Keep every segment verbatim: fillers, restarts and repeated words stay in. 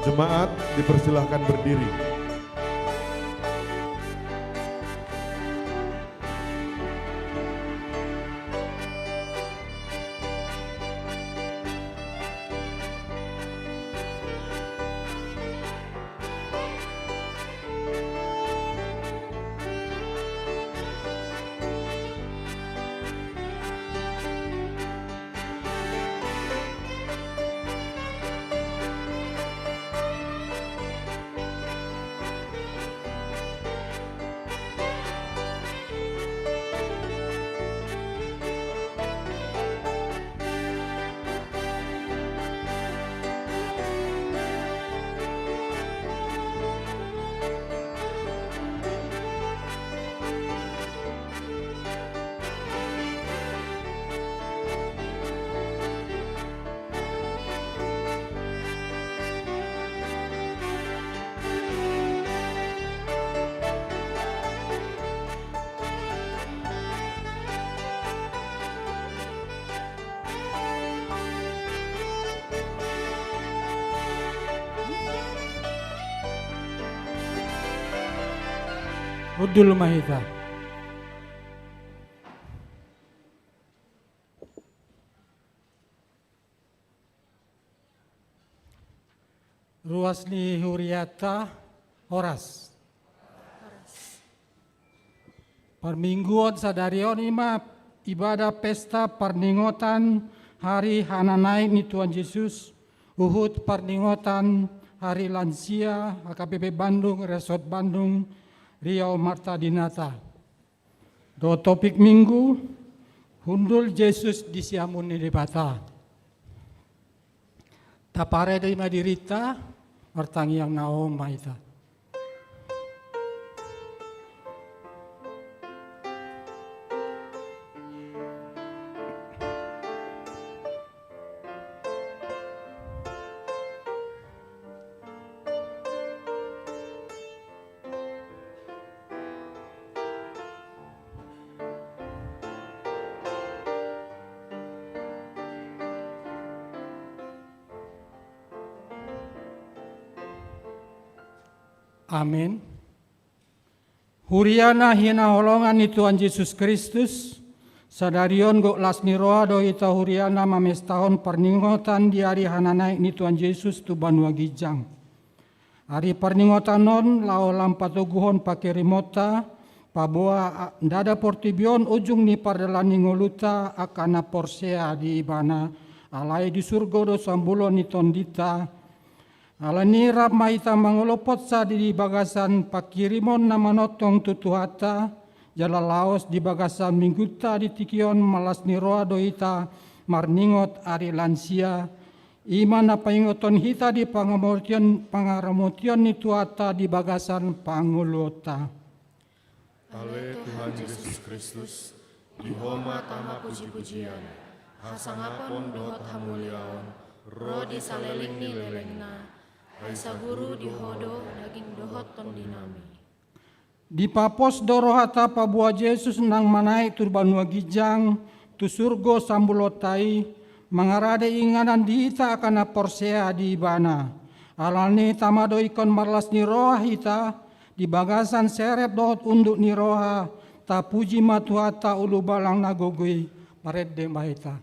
Jemaat dipersilahkan berdiri. Hundul ma hita. Ruas ni huriata, horas. Parmingguon sadari on i ma ibadah pesta parningotan hari hananaek ni Tuhan Jesus, huhut parningotan hari lansia H K B P Bandung, Resort Bandung, Riau Marta Dinata. Dohot topik Minggu, hundul Jesus di siamun ni Debata. Taparade ma dirinta, martangiang na hohom ma hita. Amen. Huria na hinaholongan ni Tuhan Jesus Kristus, sadari on gok las ni roha do hita huriana mamestahon parningotan di ari hananaek ni Tuhan Jesus tu banua ginjang. Ari parningotan on laho lam patoguhon pangkirimonta, paboa a-, ndada portibi on ujung ni pardalan ni ngolunta angka na porsea di Ibana, alai di surgo do sambulo ni tondinta. Alani rap ma hita mangolophonsa di bagasan pangkirimon na manongtong tu Tuhanta, jala laos di bagasan minggunta di tingki on mallas ni roha do hita marningot ari lansia, i ma na paingothon hita di pangamotion, pangaramotion ni Tuhanta di bagasan pangoluonta. Ale Tuhan Jesus Kristus, di Ho ma tama pujipujian, hasangapon dohot hamuliaon, ro di saleleng ni lelengna, ai saguru di Ho do daging dohot tondinami. Dipapos do rohata paboa Jesus nang manaek tu banua ginjang, tu surgo sambulonta i, mangarade inganan di hita angka na porsea di Ibana. Alani tama do ingkon marlas ni roha hita, di bagasan serep dohot unduk ni roha, tapuji ma Tuhanta ulubalang na gogo i, marende ma hita.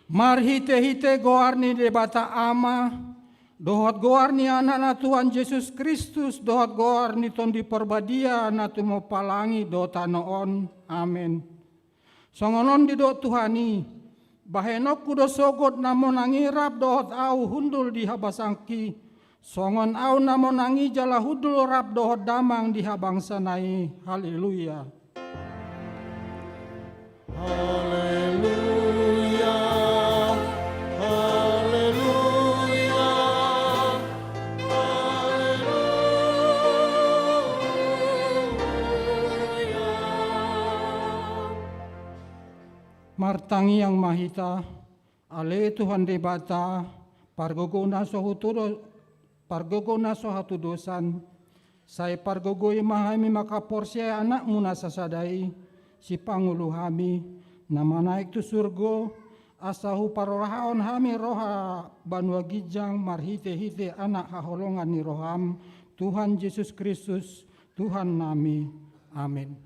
Marhite-hite goar ni Debata Ama, dohot goar ni Anakna Tuhan Jesus Kristus, dohot goar ni Tondi Parbadia na tumompa langit dohot tano on. Amen. Songon on didok Tuhan i: Bahenonku do sogot na monang i rap dohot ahu hundul di habasangki, songon ahu na monang i jala hundul rap dohot damang di habangsana i. Haleluya. Haleluya, haleluya, haleluya. Martangiang ma hita. Ale Tuhan Debata, pargogo na so hutudo, pargogo na so hatudosan, sai pargogoi ma hami mangkaporseai Anakmu na sasada i, sipangolu hami, na manaek tu surgo, asa huparorahon hami roha banua ginjang marhite-hite Anak haholongan ni roham, Tuhan Jesus Kristus, Tuhannami. Amen.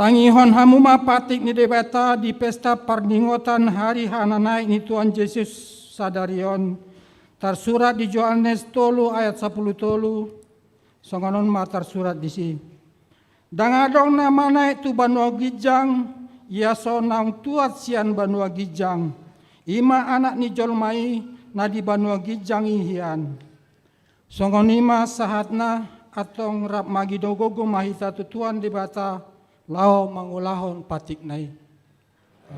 Tangihon hamu ma patik ni Debata di pesta parningotan hari hananaek ni Tuhan Jesus sadari on, tarsurat di Johannes tolu ayat sapuluh tolu. Songon on ma tarsurat disi: Ndang adong na manaek tu banua ginjang, ia so naung tuat sian banua ginjang, i ma Anak ni jolma i, na di banua ginjang i hian. Songon i ma sahatna, antong rap mangido gogo ma hita tu Tuhan Debata, laho mangulahon patikna i.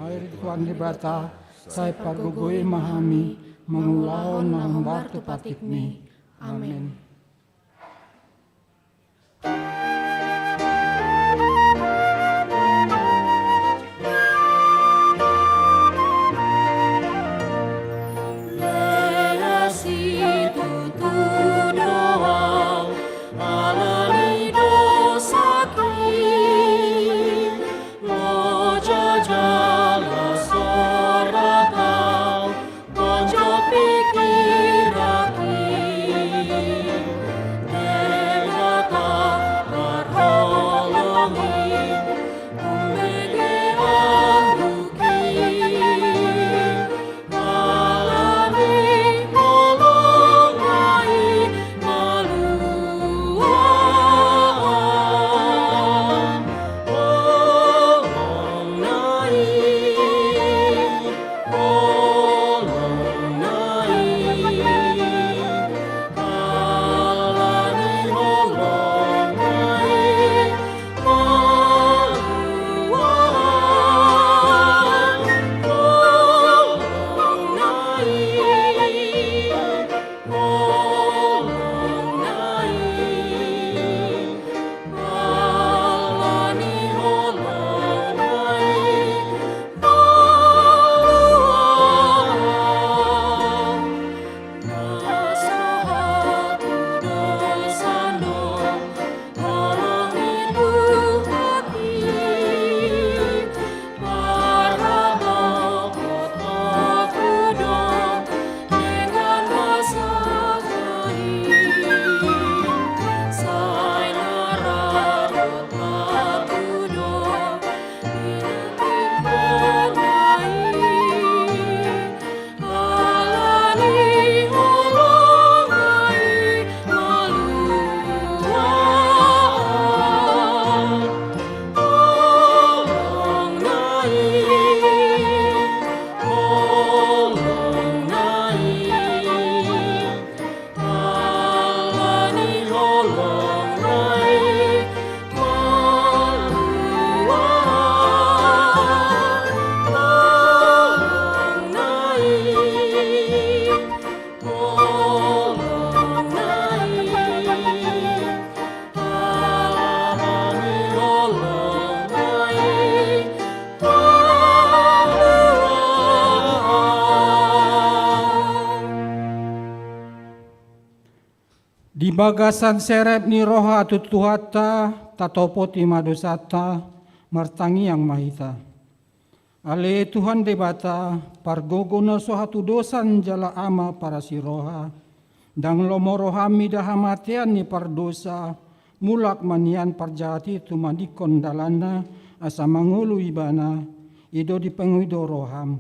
Ale Tuhan Debata, sai pargogoi ma hami mangulahon na hombar tu patikmi. Amen. Di bagasan serep ni roha tu Tuhanta, tatopoti ma dosanta, martangiang ma hita. Ale Tuhan Debata, pargogo na so hatudosan jala Ama parasi roha, ndang lomo roham mida hamatean ni pardosa, mulak ma nian parjahat i tumandingkon dalanna, asa mangolu ibana, i do dipangido roham.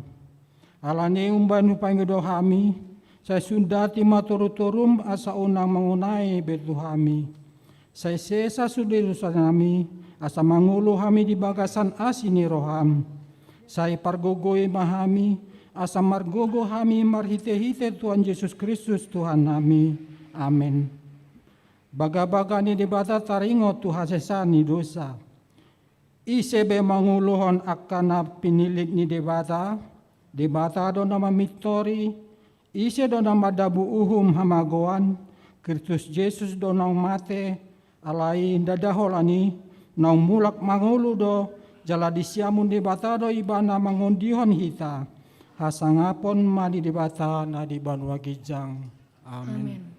Alani i umbahen hupangido hami, sai sundati ma torutorum asa unang mangonai be tu hami. Sai sesa sude dosanami, asa mangolu hami di bagasan asi ni roham. Sai pargogoi ma hami, asa margogo hami marhitehite Tuhan Jesus Kristus Tuhannami. Amen. Bagabaga ni Debata taringot tu hasesaan ni dosa. Ise be manguluhon angka na pinillit ni Debata? Debata do na mamintori. Ise do na mandabu uhum hamagoan? Kristus Jesus do naung mate, alai ndada holan i, naung mulak mangolu do, jala di siamun Debata do ibana mangondihon hita. Hasangapon ma di Debata na di banua ginjang. Amen. Amen.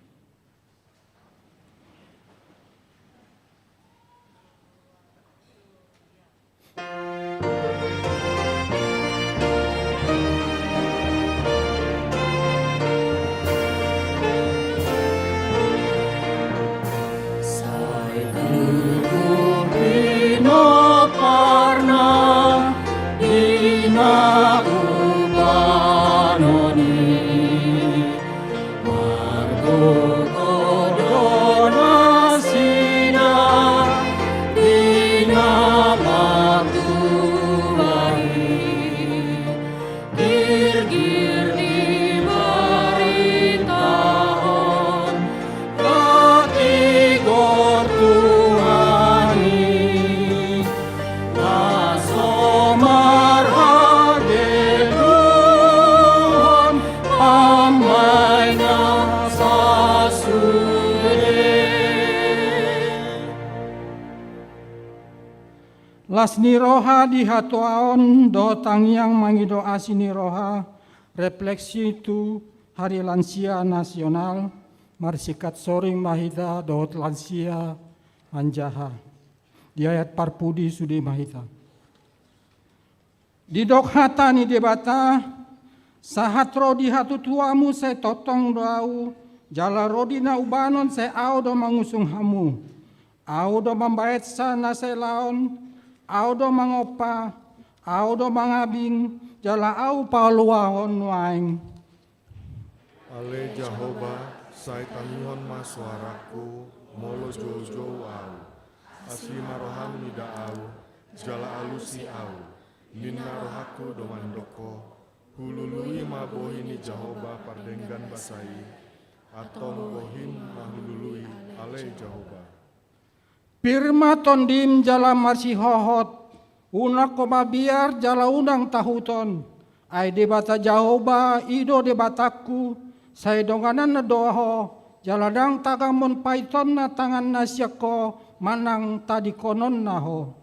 Sai tubu pinoparna di na hubanon i. Margogo do nasida di na matua i. Girgir dibaritahon na tigor Tuhan i. Na so marhageluhon amai na sasude. Las ni roha di hatuaon dohot tangiang mangido asi ni roha, refleksi tu Hari Lansia Nasional, marsingkat soring ma hita dohot lansia manjaha. Di ayat parpudi sude ma hita. Didok hata ni Debata, sahat ro di hatutuamu sai tongtong do Ahu, jala ro di na ubanon sai Ahu do mangusung hamu. Ahu do mambahensa na sai laon, Ahu do mangompa, Ahu do mangabing, jala Ahu paluahon nuaeng. Ale Jahowa, sai tangihon ma soarangku, molo joujou ahu. Asi ma roham mida ahu, jala alusi ahu. Ninna rohangku do mandok ho, hulului ma bohi ni Jahowa pardenggan basa i. Antong bohim ma hulului, ale Jahowa. Pir ma tondim jala marsihohot, unang ho mabiar jala unang tahuton. Ai Debata Jahowa i do Debatangku, sai dongananna do ho, jala ndang tagamon paitonna tanganna sian ho, manang tadingkononna ho.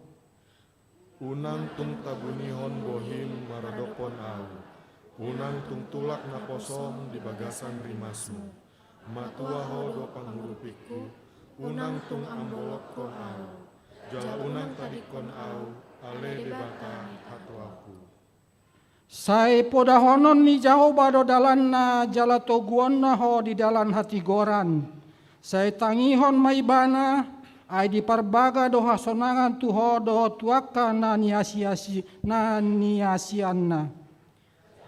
Unang tung tabunihon bohim maradophon ahu, unang tung tulak naposom di bagasan rimasmu. Matua ho do pangurupingku, unang tung ambolonghon ahu, jala unang tadingkon ahu, ale Debata hatuaonku. Sai podahonon ni Jahowa do dalanna, jala toguonna ho di dalan hatigoran. Sai tangihon ma Ibana, ai diparbaga do hasonangan tu ho dohot tu angka na niasiasi-, na niasianna.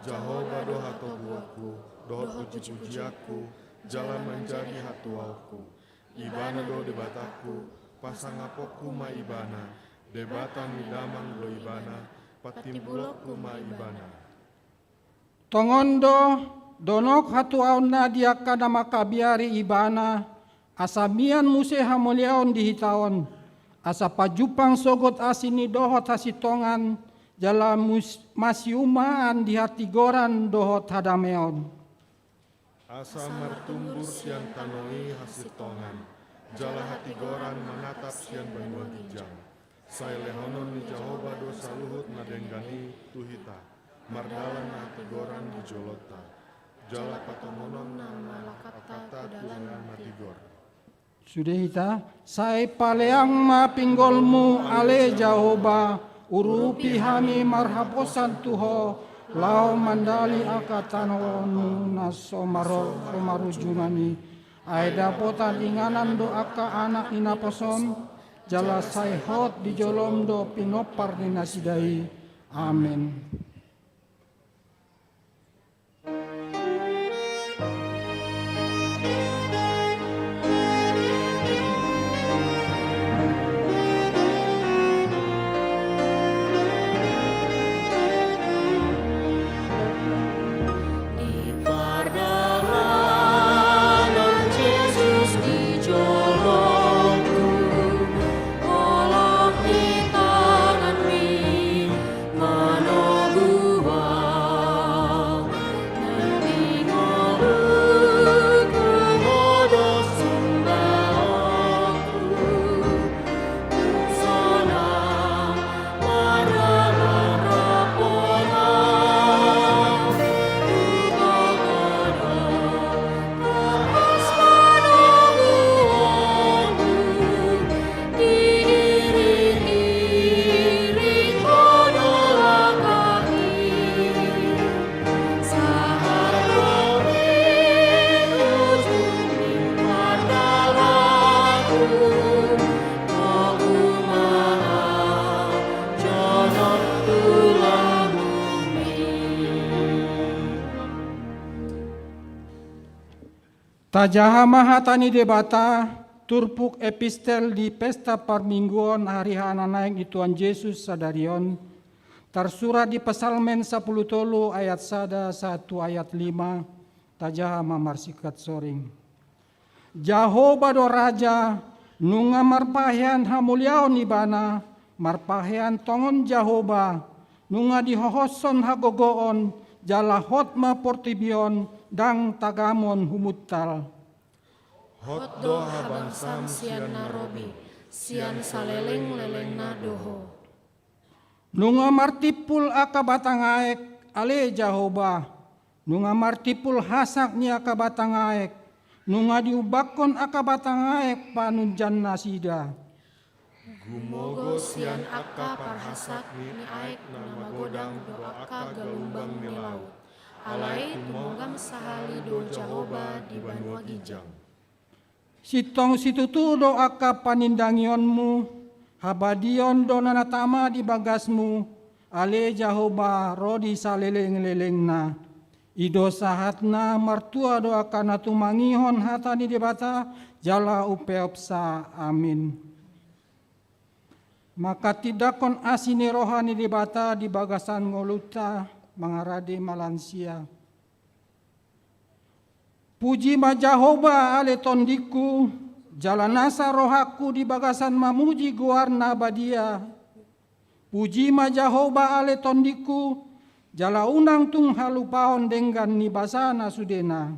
Jahowa do hatoguonku, dohot pujipujianku, jala manjadi hatuaonku. Ibana do Debatangku, pasangaponku ma Ibana, Debata ni damang do Ibana, patimbulonku ma Ibana. Tongon do, donok hatuaonna di angka na mangkabiari Ibana, asa mian muse hamuliaon di hita on, asa pajumpang sogot asi ni dohot hasintongan, jala mus-, masiumaan di hatigoran dohot hadameon. Asa martumbur sian tano i hasintongan, jala hatigoran manatap sian banua ginjang. Sai lehonon ni Jahowa do saluhut na denggan i tu hita, mardalan na hatigoran di jolonta, jala patongononna ma langkanta tu dalan na tigor. Sude hita, sai palean ma pinggolmu ale Jahowa, urupi hami marhaposan tu Ho, laho mandali angka tanoonmu na so maror so marujungan i. Ai dapotan inganan do angka anak ni naposom, jala sai hot di jolom do pinompar ni nasida i. Amen. Tajaha ma hata ni Debata, turpuk epistel di pesta parmingguon ari hana naeng ni Tuhan Jesus sadari on, tarsurat di Psalmen sapuluh tolu ayat sada sahat tu ayat lima, tajaha ma marsingkat soring. Jahowa do Raja, nunga marpahean hamuliaon Ibana, marpahean tongon Jahowa, nunga dihohoshon hagogoon, jala hot ma portibi on, ndang tagamon humuntal. Hot do habangsam sian na robi, sian saleleng-lelengna do Ho. Nunga martimpul angka batang aek, ale Jahowa, nunga martimpul hasak ni angka batang aek, nunga diumbakkon angka batang aek panunjannasida. Gumogo sian angka parhasak ni aek na magodang do angka galumbang ni laut, alai tumonggam sahali do Jahowa di banua ginjang. Sintong situtu do angka panindangionmu, habadiaon do na tama di bagasmu, ale Jahowa ro di saleleng-lelengna. I do sahatna martua do angka na tumangihon hata ni Debata, jala umpeopsa. Amin. Manghatindanghon asi ni roha ni Debata di bagasan ngolunta, mangarade ma lansia. Puji ma Jahowa ale tondingku, jala nasa rohangku di bagasan mamuji goarna badia. Puji ma Jahowa ale tondingku, jala unang tung halupaon denggan ni basana sudena.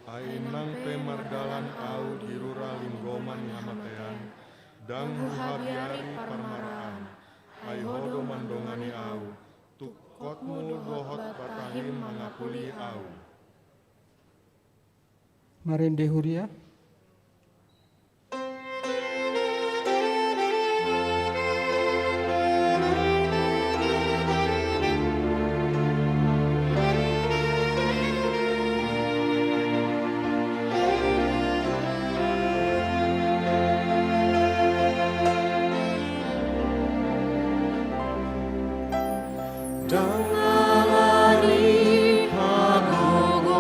Ai nang pe mardalan ahu di rura linggoman ni hamatean, ndang huhabiari parmaraan, ai Ho do mandongani ahu, tungkotmu do hot batahim mangapuli ahu. Marende huria. Dangani hagogoonki,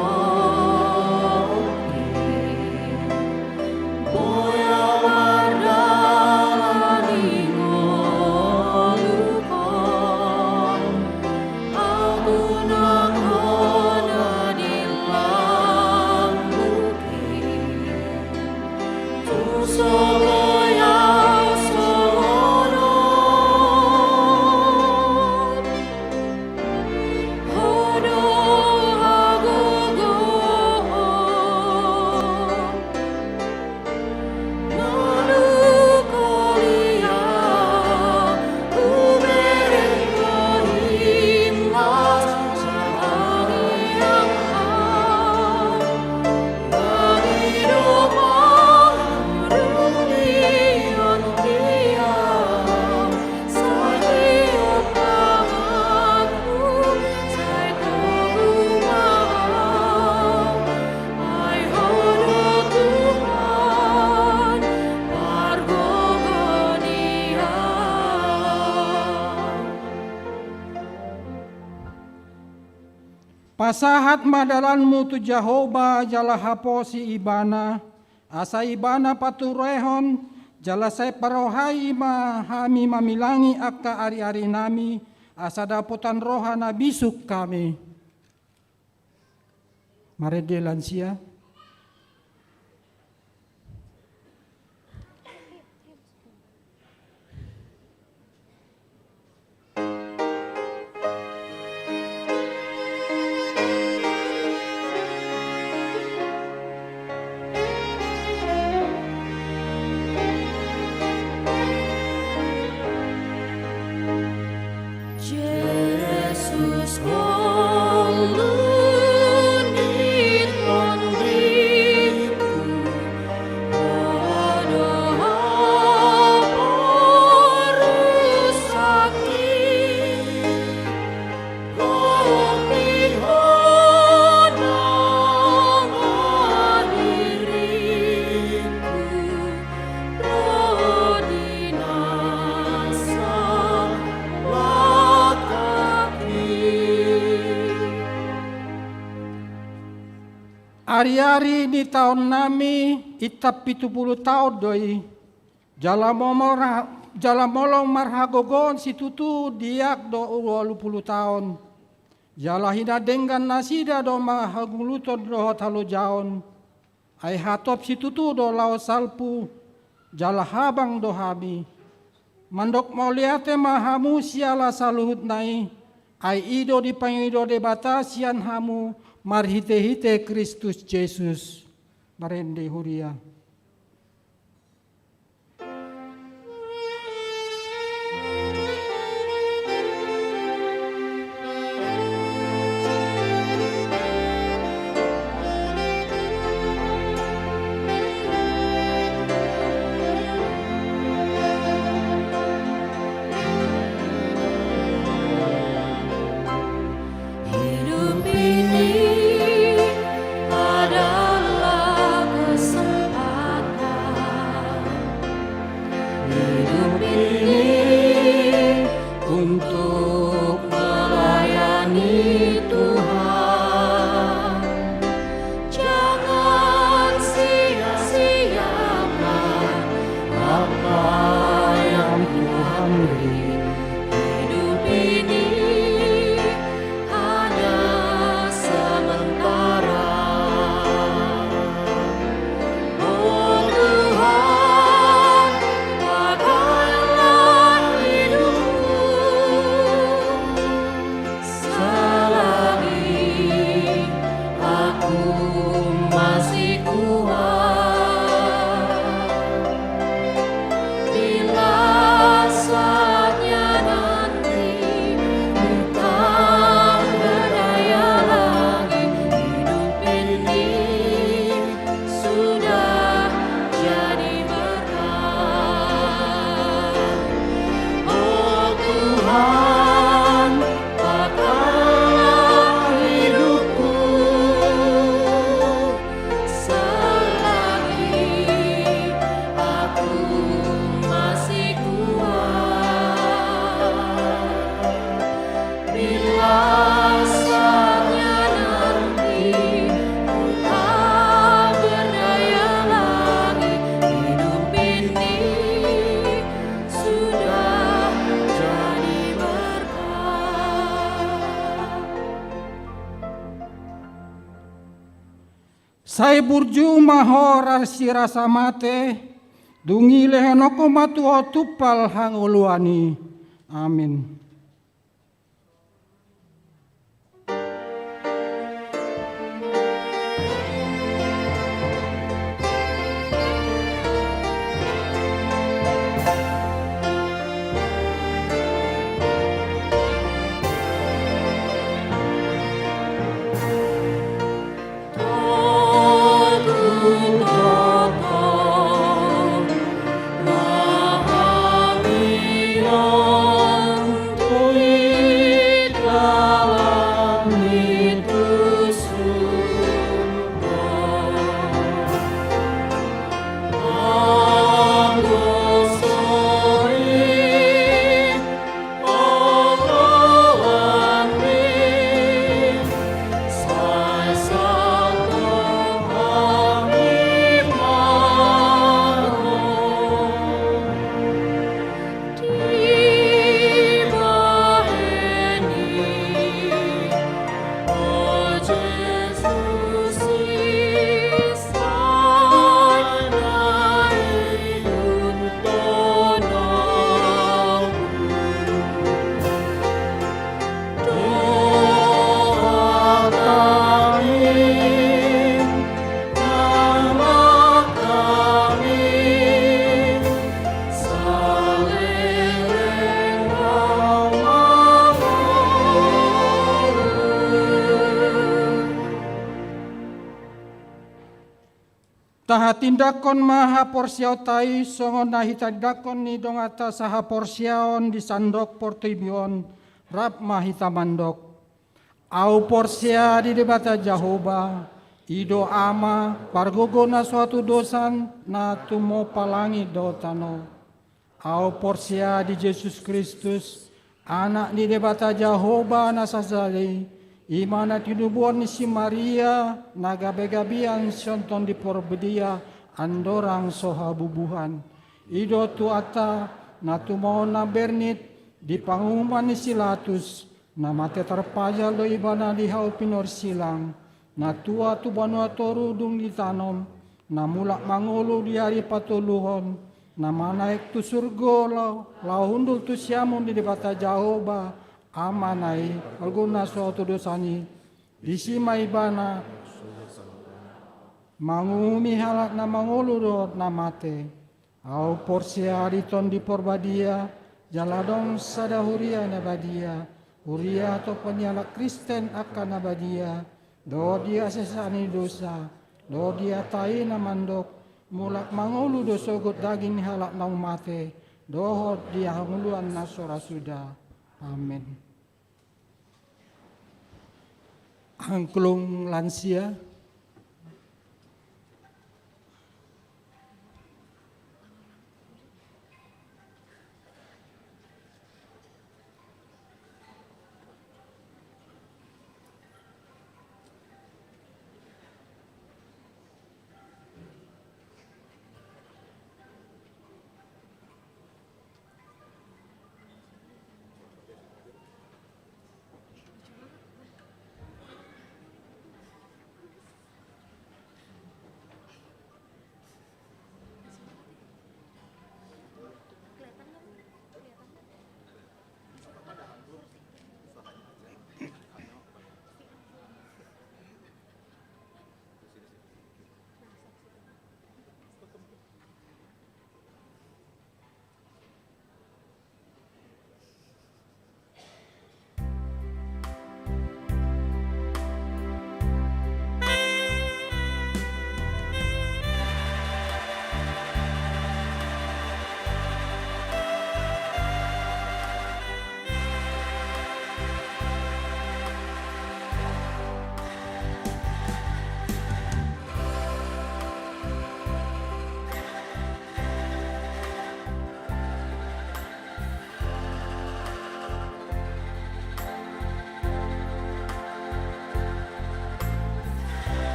Pasahat ma dalanmu tu Jahowa jala haposi Ibana, asa Ibana paturehon, jala sai parohai ma hami mamilangi angka ariarinami, asa dapotan roha na bisuk hami. Marende lansia. Jesus, ngolu ni tondingku, Ho do haporusangki, gok ni hona ma diringku, ro di na salangkangki. Ariari ni taonnami intan pitu pulu taon do i. Jala mo-, mora-, jala molo marhagogoon situtu diak do ualu pulu taon. Jala hinadenggan nasida do ma hangoluton dohot halojaon. Ai hatop situtu do laho salpu, jala habang do hami. Mandok mauliate ma hamu siala saluhutna i, ai i do dipangido Debata sian hamu marhitehite Kristus Jesus. Marende huria. Hidup ini adalah kesempatan. Hidup ini untuk melayani Tuhan. Jangan sia-siakan apa yang Tuhan beri. Hidup ini hanya sementara. Oh Tuhan, pakailah hidupku. Selagi aku masih kuat, bila saatnya nanti ku tak berdaya lagi, hidup ini sudah jadi berkat. Oh Tuhan, pakailah hidupku selagi aku masih kuat. Bila saatnya nanti ku tak berdaya lagi, hidup ini sudah jadi berkat. Sai burju ma ho rasirasa mate, dung i lehononku ma tu ho tumpal hangoluan i. Amin. Tahatindangkon ma haporseaonta i songon na hitatindanghon ni donganta sahaporseaon di sandok portibi on, rap ma hita mandok. Ahu porsea di Debata Jahowa, i do Ama, pargogo na so hatudosan, na tumompa langit dohot tano. Ahu porsea di Jesus Kristus, Anak ni Debata Jahowa na sasada i, i ma na tinubuhon ni si Maria, na gabegabean sian Tondi Porbadia, andorang so habubuhan. I do Tuhanta, na tumaon na bernit, di panguhuman ni si Latus, na mate tarpajal do ibana di hau pinorsilang, na tua tu banua toru dung ditanom, na mulak mangolu di ari patoluhon, na manaek tu surgo laho, laho hundul tu siamun ni Debata Jahowa, Amana i, pargogo na so hatudosan i, disi ma ibana, manguhumi halak na mangolu dohot na mate. Ahu porsea di Tondi Porbadia, jala adong sada huria na badia, huria tompa ni halak Kristen angka na badia, dohot di hasesaan ni dosa, dohot di hata i na mandok, mulak mangolu do sogot daging ni halak naung mate, dohot di hangoluan na so ra suda. Amen. Angklung lansia.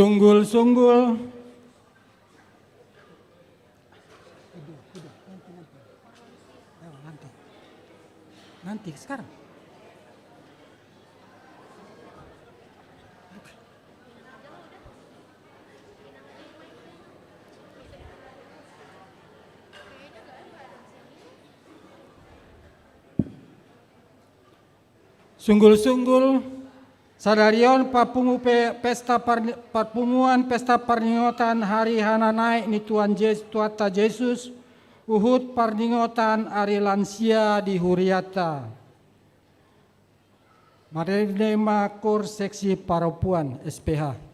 Sunggul-sunggul. Nanti, nanti. Ayo, nanti. Nanti, sekarang. Bukan. Sunggul-sunggul, sadari on parpungu pe-, pesta parni-, parpunguan pesta parningotan hari hananaek ni Tuhan Jes-, Tuhanta Jesus, huhut parningotan ari lansia di hurianta. Marende ma kor seksi parompuan S P H.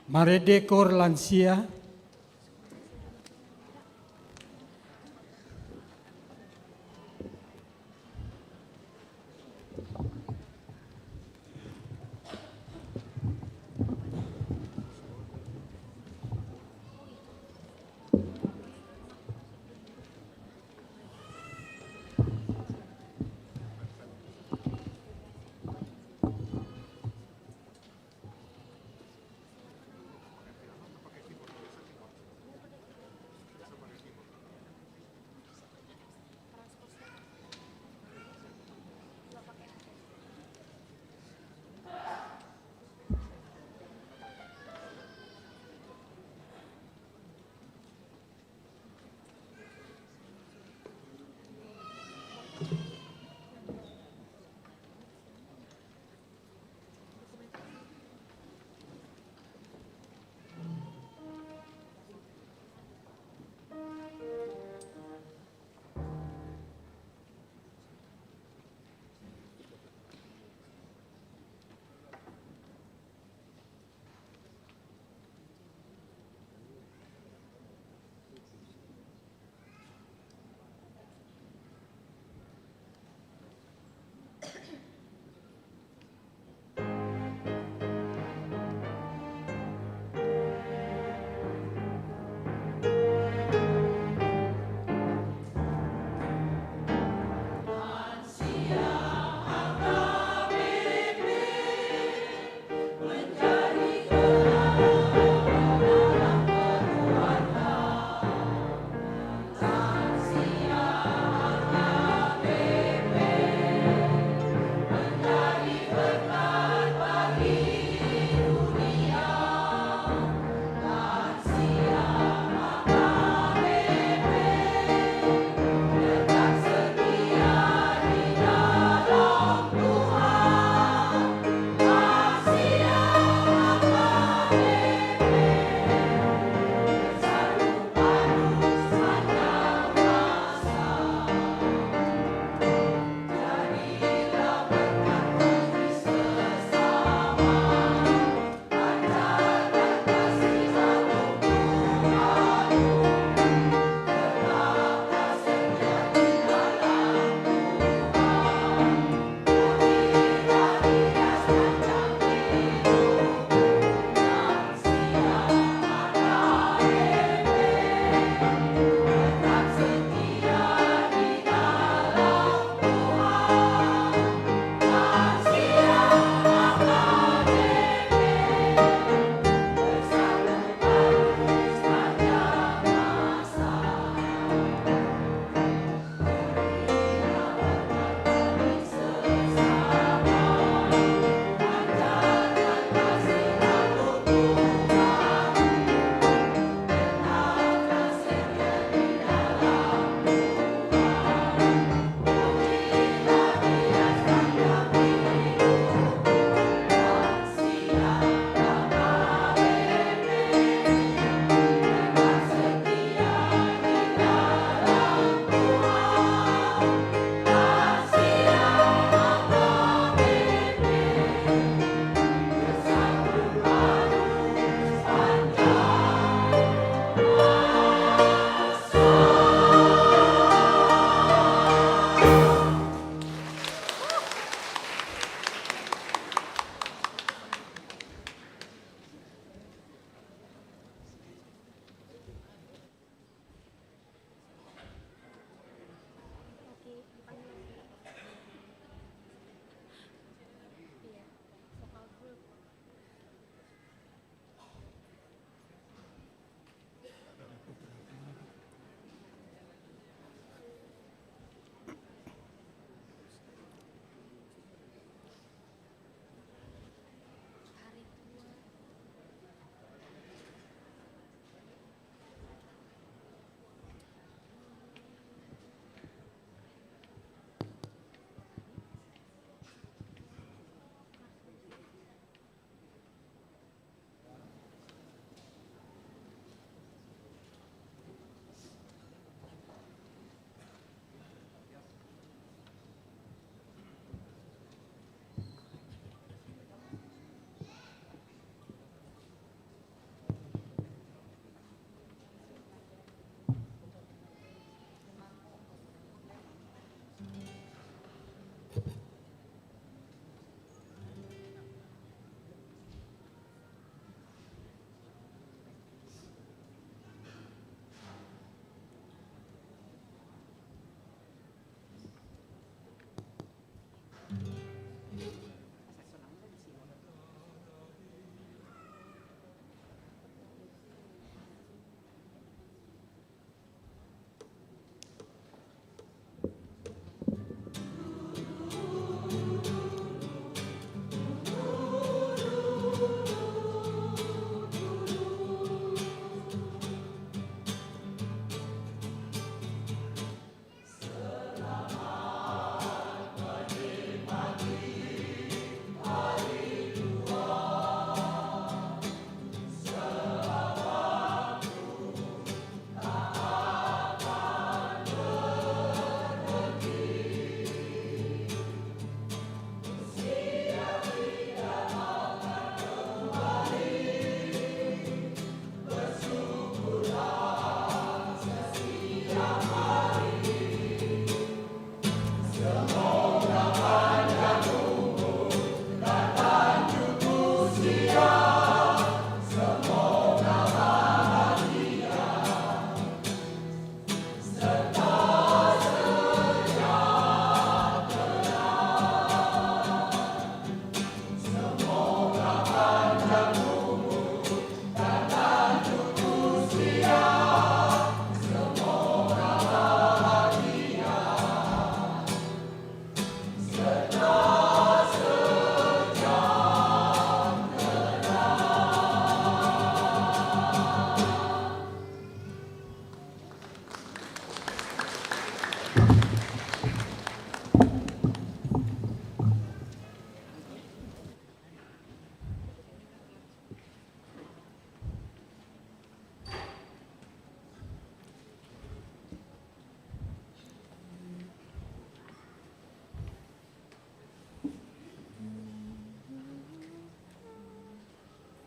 Marende kor lansia.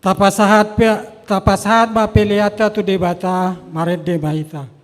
Tapasahat pe, tapasahat ma peleanta tu Debata, marende ma hita.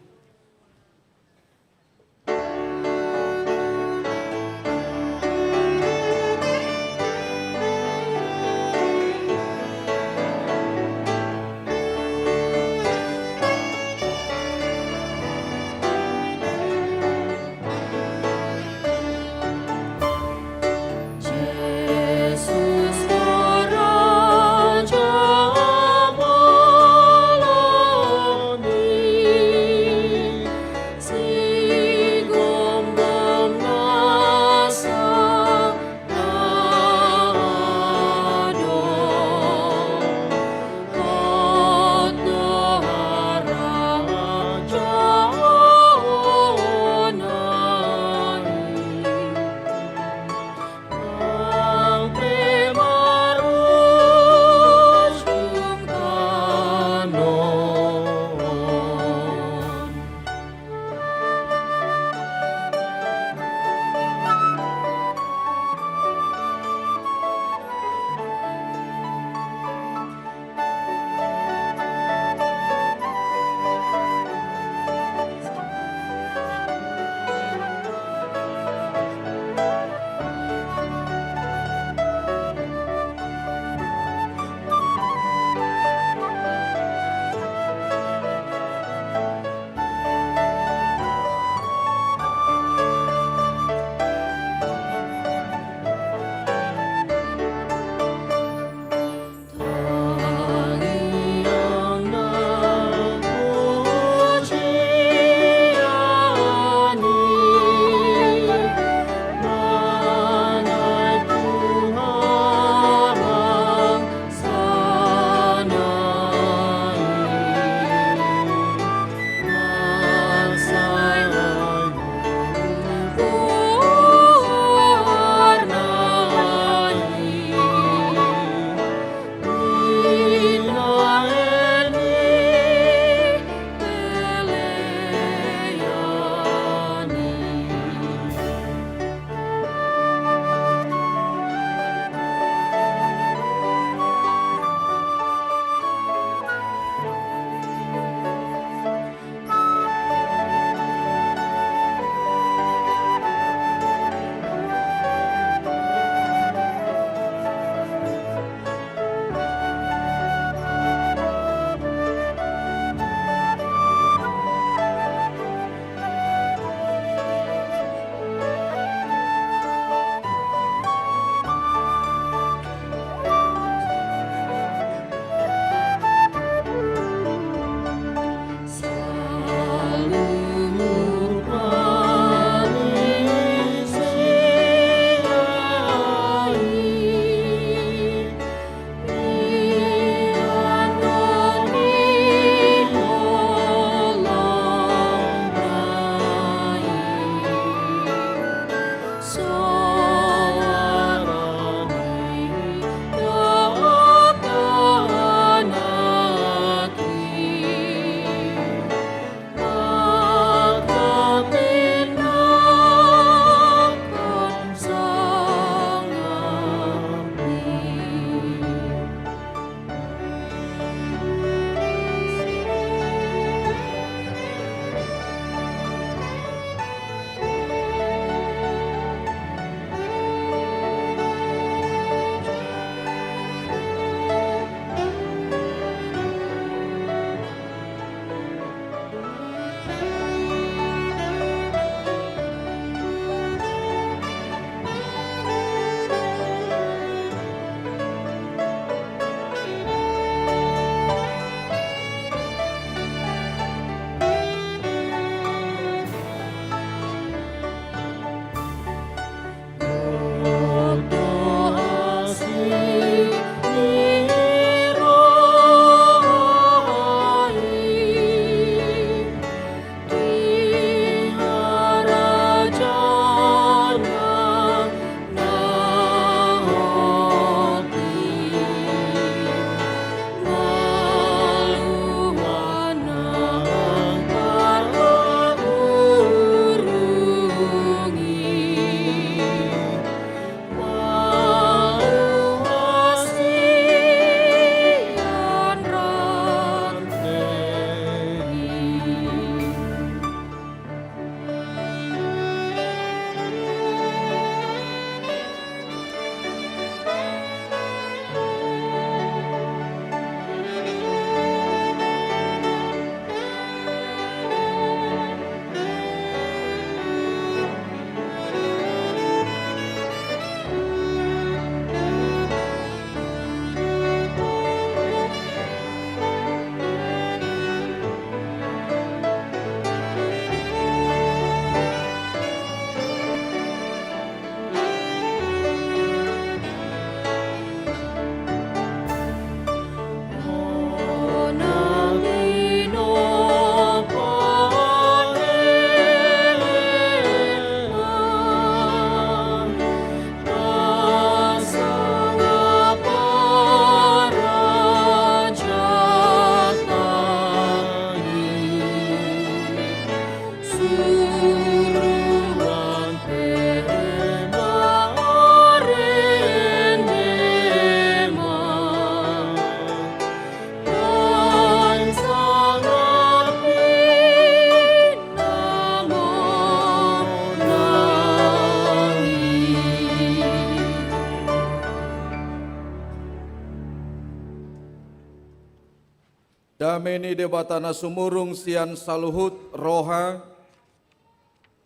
Dame ni Debata na sumurung sian saluhut roha,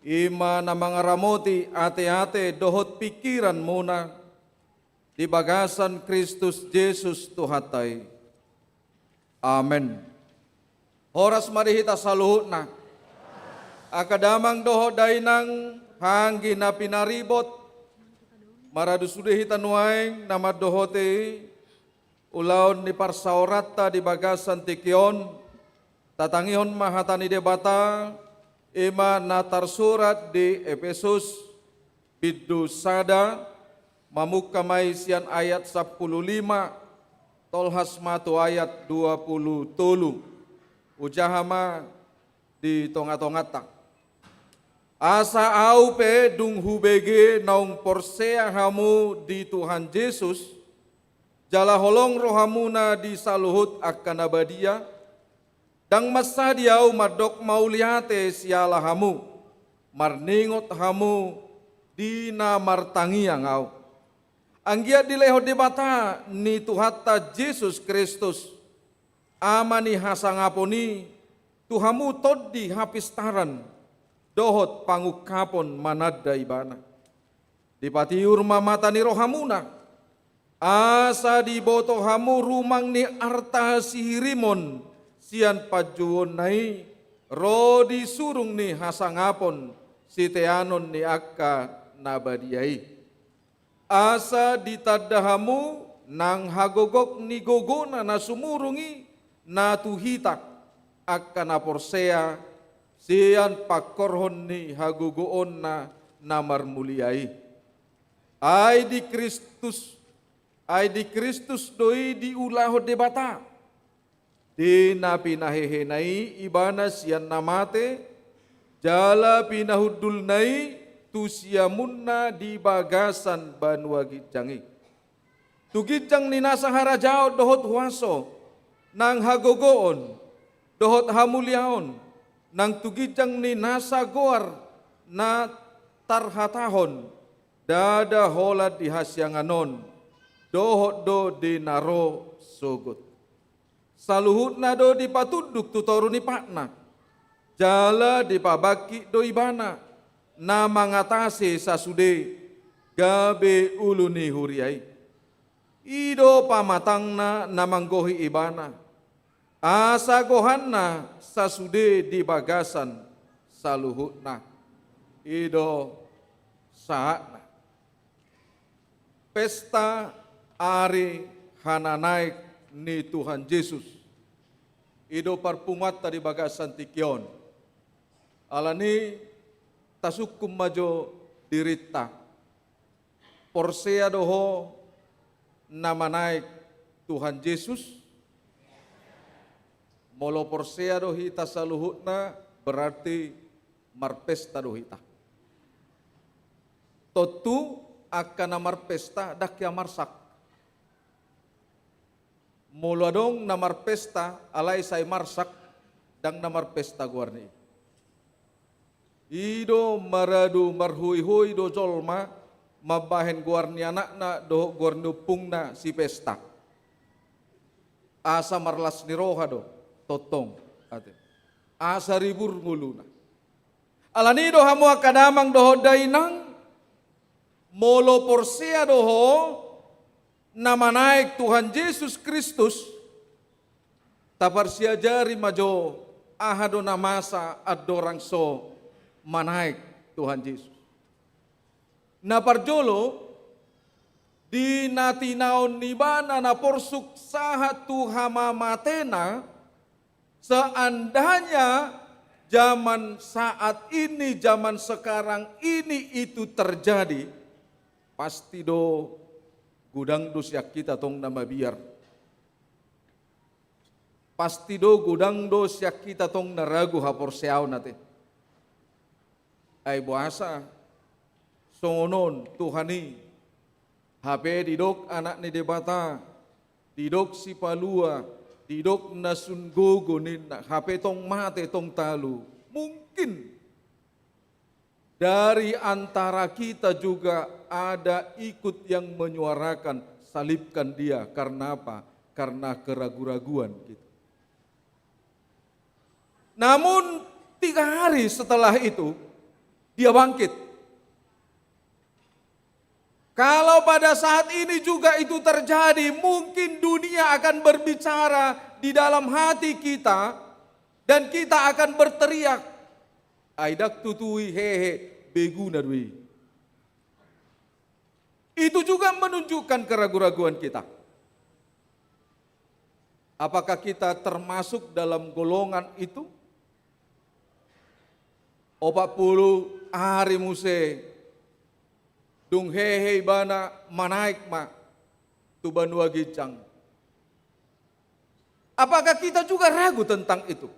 i ma na mangaramoti ateate dohot pingkiranmuna di bagasan Kristus Jesus Tuhanta i. Amen. Horas ma di hita saluhutna. Angka damang dohot dainang, anggi na pinaribot, maradu sude hita nuaeng na mandohoti ulaon ni parsaoranta di bagasan tingki on, tatangihon ma hata ni Debata, i ma na tarsurat di Epesus, bindu sada, mamungka ma i sian ayat sampulu lima, tolhas ma tu ayat dua pulu tolu. Hujaha ma di tongatonganta. Asa ahu pe dung hubege naung porsea hamu di Tuhan Jesus, jala holong rohamuna di saluhut angka na badia, ndang mansadi ahu mandok mauliate siala hamu, marningot hamu di na martangiang ahu. Anggiat dilehon Debata ni Tuhanta Jesus Kristus, Ama ni hasangapon i, tu hamu tondi hapistaran dohot pangungkapon mananda Ibana. Dipatiur ma mata ni rohamuna, asa diboto hamu rumang ni arta sihirimon sian panjouonna i, ro di surung ni hasangapon siteanon ni angka na badia i. Asa ditanda hamu nang hagogok ni gogona na sumurung i na tu hita, angka na porsea, sian pangkorhon ni hagogoonna na marmulia i. Ai di Kristus, ai di Kristus do i diulahon Debata. Di na pinahehena i Ibana sian na mate, jala pinahundulna i tu siamunna di bagasan banua ginjang i. Tu ginjang ni nasa harajaon dohot huaso, nang hagogoon, dohot hamuliaon, nang tu ginjang ni nasa goar na tarhatahon, ndada holan di hasiangan on, dohot do di na ro sogot. Saluhutna do dipatunduk tu toru ni patna, jala dipabangkit do Ibana, na mangatasi sasude, gabe ulu ni huria i. I do pamatangna na manggohi Ibana, asa gohanna sasude di bagasan saluhutna. I do sahatna. Pesta ari hananaek ni Tuhan Jesus. I do parpunguanta di bagasan tingki on. Alani i tasungkun ma jo dirinta. Porsea do ho na manaek Tuhan Jesus? Molo porsea do hita saluhutna, berarti marpesta do hita. Tontu angka na marpesta ndang hea marsak. Molo adong na marpesta alai sai marsak, ndang na marpesta goarna i. I do maradu marhoihoi do jolma mambahen goar ni anakna dohot goar ni ompungna sipesta. Asa marlas ni roha do tongtong ate. Asa ribur ngoluna. Alani i do hamu angka damang dohot dainang, molo porsea do ho na manaek Tuhan Jesus Kristus, taparsiajari ma jo aha do na masa andorang so manaek Tuhan Jesus. Na parjolo, di na tinaon ni ibana na porsuk sahat tu hamamatena, seandainya zaman saat ini, zaman sekarang ini itu terjadi, pasti do godang do sian hita tong na mabiar. Pasti do godang do sian hita tong na ragu haporseaon ate. Ai boasa songon on Tuhan i, hape didok Anak ni Debata, didok Sipalua, didok na sun gogo ninna, hape tong mate tong talu. Mungkin dari antara kita juga ada ikut yang menyuarakan, "Salibkan dia." Karena apa? Karena keragu-raguan gitu. Namun tiga hari setelah itu, dia bangkit. Kalau pada saat ini juga itu terjadi, mungkin dunia akan berbicara di dalam hati kita, dan kita akan berteriak, "Ai ndang tutu i hehe, beguna do i." Itu juga menunjukkan keragu-raguan kita. Apakah kita termasuk dalam golongan itu? Opat pulu ari muse, dung hehe ibana, manaek ma tu banua ginjang. Apakah kita juga ragu tentang itu?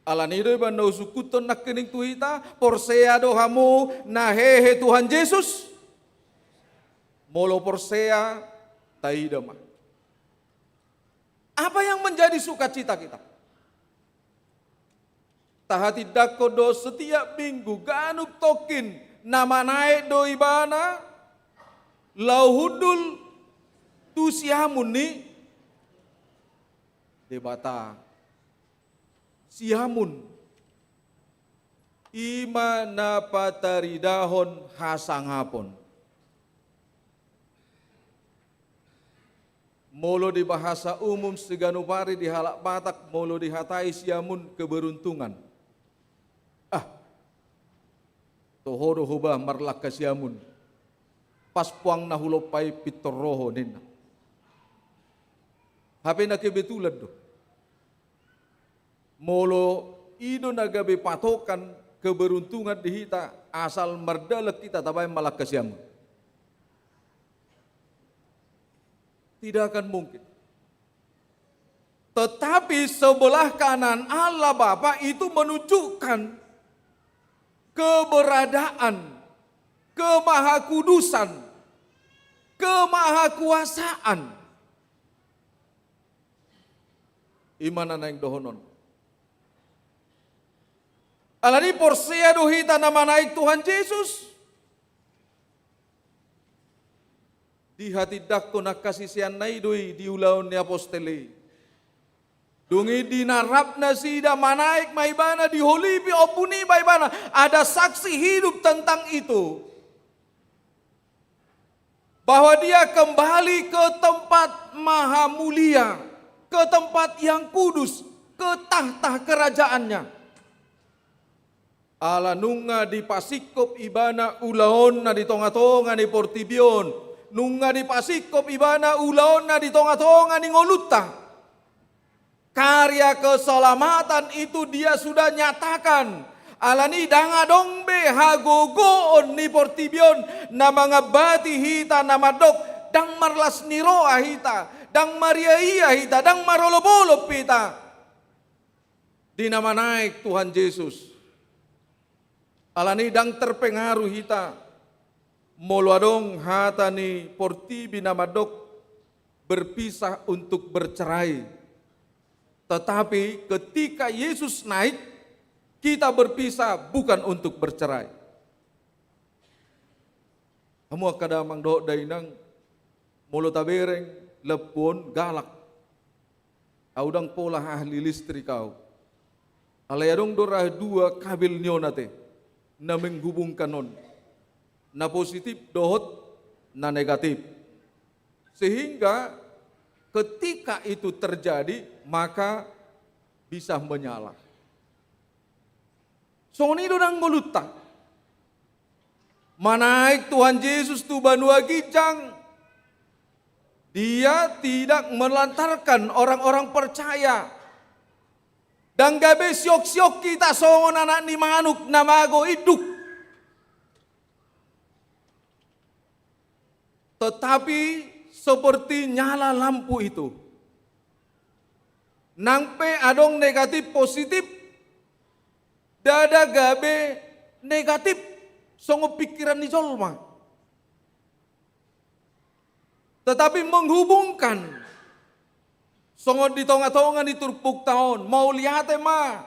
Alani i do ibana husungkunhon nangkining tu hita, porsea do hamu na hehe Tuhan Jesus? Molo porsea, taida ma. Apa yang menjadi sukacita kita? Tahatindangkon do setiap minggu, ganup tongkin na manaek do ibana laho hundul tu siamun ni Debata. Siamun i ma na pataridahon hasangapon. Molo di bahasa umum siganup ari di halak Batak, molo dihatai siamun, keberuntungan. Ah, toho do ho bah marlangka siamun, pas puang na hulompa i pintor ro ho ninna. Hape na kebetulan do. Molo i do na gabe patokan keberuntungan di hita, asal mardalan hita tabaen ma langka siamun. Tidak akan mungkin. Tetapi sebelah kanan Allah Bapa itu menunjukkan keberadaan, kemahakudusan, kemahakuasaan. I ma na naeng dohonon. Alani porsea do hita na manaek Tuhan Jesus. Dihatindangkon angka siseanna i do i di Ulaon ni Apostel i. Dung i di na rap nasida, manaek ma ibana, diholipi ombun i ma ibana. Ada saksi hidup tentang itu. Bahwa dia kembali ke tempat maha mulia, ke tempat yang kudus, ke tahta kerajaannya. Ala nunga dipasingkop ibana ulaonna di tonga-tonga ni portibi on, Nunga dipasingkop ibana ulaonna di tonga-tonga ni ngolunta. Karya keselamatan itu dia sudah nyatakan. Alani i ndang adong be hagogoon ni portibi on na mangambati hita na mandok, ndang marlas ni roha hita, ndang mariaia hita, ndang marolopolop hita di na manaek Tuhan Jesus. Alani i ndang terpengaruh hita molo adong hata ni portibi na mandok berpisah untuk bercerai. Tetapi ketika Yesus naik, kita berpisah bukan untuk bercerai. Hamu angka damang dohot dainang, molo tabereng lampu on galak. Au ndang pola ahli listrik au. Alai adong do ra dua kabel ni on ate na menghubungkan on, na positif dohot na negatif. Sehingga ketika itu terjadi, maka bisa menyala. Songon i do nang ngolunta. Manaek Tuhan Jesus tu banua ginjang, Dia tidak melantarkan orang-orang percaya. Ndang gabe siok-siok hita songon anak ni manuk na mago induk. Tetapi seperti nyala lampu itu. Nang pe adong negatif positif, ndada gabe negatif songon pikiran ni jolma. Tetapi menghubungkan. Songon di tonga-tonga ni turpukta on, mauliate ma,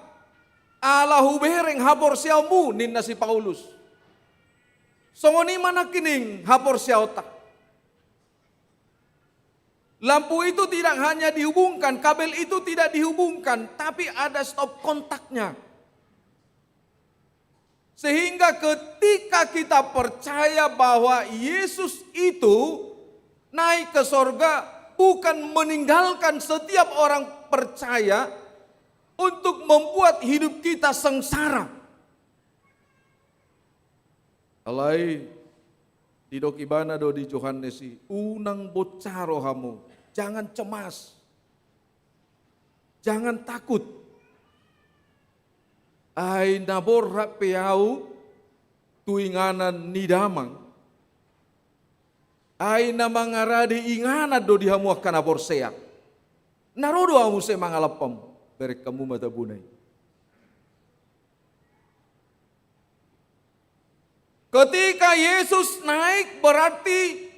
ala hubereng haporseaonmu, ninna si Paulus. Songon i ma nangkining haporseaonta. Lampu itu tidak hanya dihubungkan, kabel itu tidak dihubungkan, tapi ada stop kontaknya. Sehingga ketika kita percaya bahwa Yesus itu naik ke sorga, bukan meninggalkan setiap orang percaya untuk membuat hidup kita sengsara. Alai didok ibana do di Johannes i, unang bonsa rohamu, jangan cemas. Jangan takut. Ai na borhat pe au tu inganan ni Damang. Ai na mangarade inganan do di hamu angka na porsea. Na ro do au muse mangalap hamu, bereng hamu ma tabona i. Ketika Yesus naik, berarti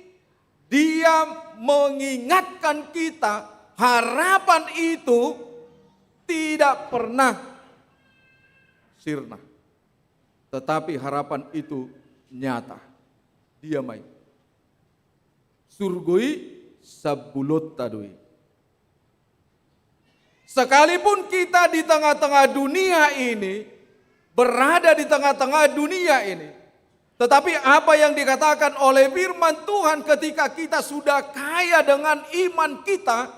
Dia mengingatkan kita, harapan itu tidak pernah sirna. Tetapi harapan itu nyata. Dia main. Surgo i sambulonta do i. Sekalipun kita di tengah-tengah dunia ini, berada di tengah-tengah dunia ini, tetapi apa yang dikatakan oleh firman Tuhan, ketika kita sudah kaya dengan iman kita,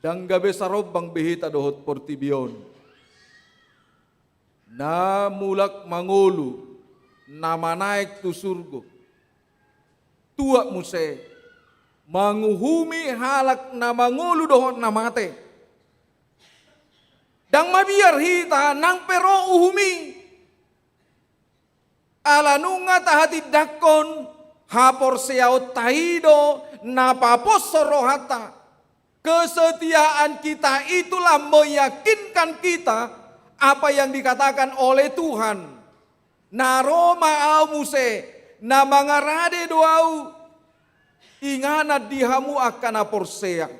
ndang gabe sarombang be hita dohot portibi on. Na mulak mangolu, na manaek tu surgo. Tuat muse, manguhumi halak na mangolu dohot na mate. Ndang mabiar hita nang pe ro uhum i. Ala nunga tahatindangkon, haporseaonta i do na paposhon rohanta. Kesetiaan kita itulah meyakinkan kita apa yang dikatakan oleh Tuhan. Na ro ma au muse, na mangarade do au inganan di hamu angka na porsea.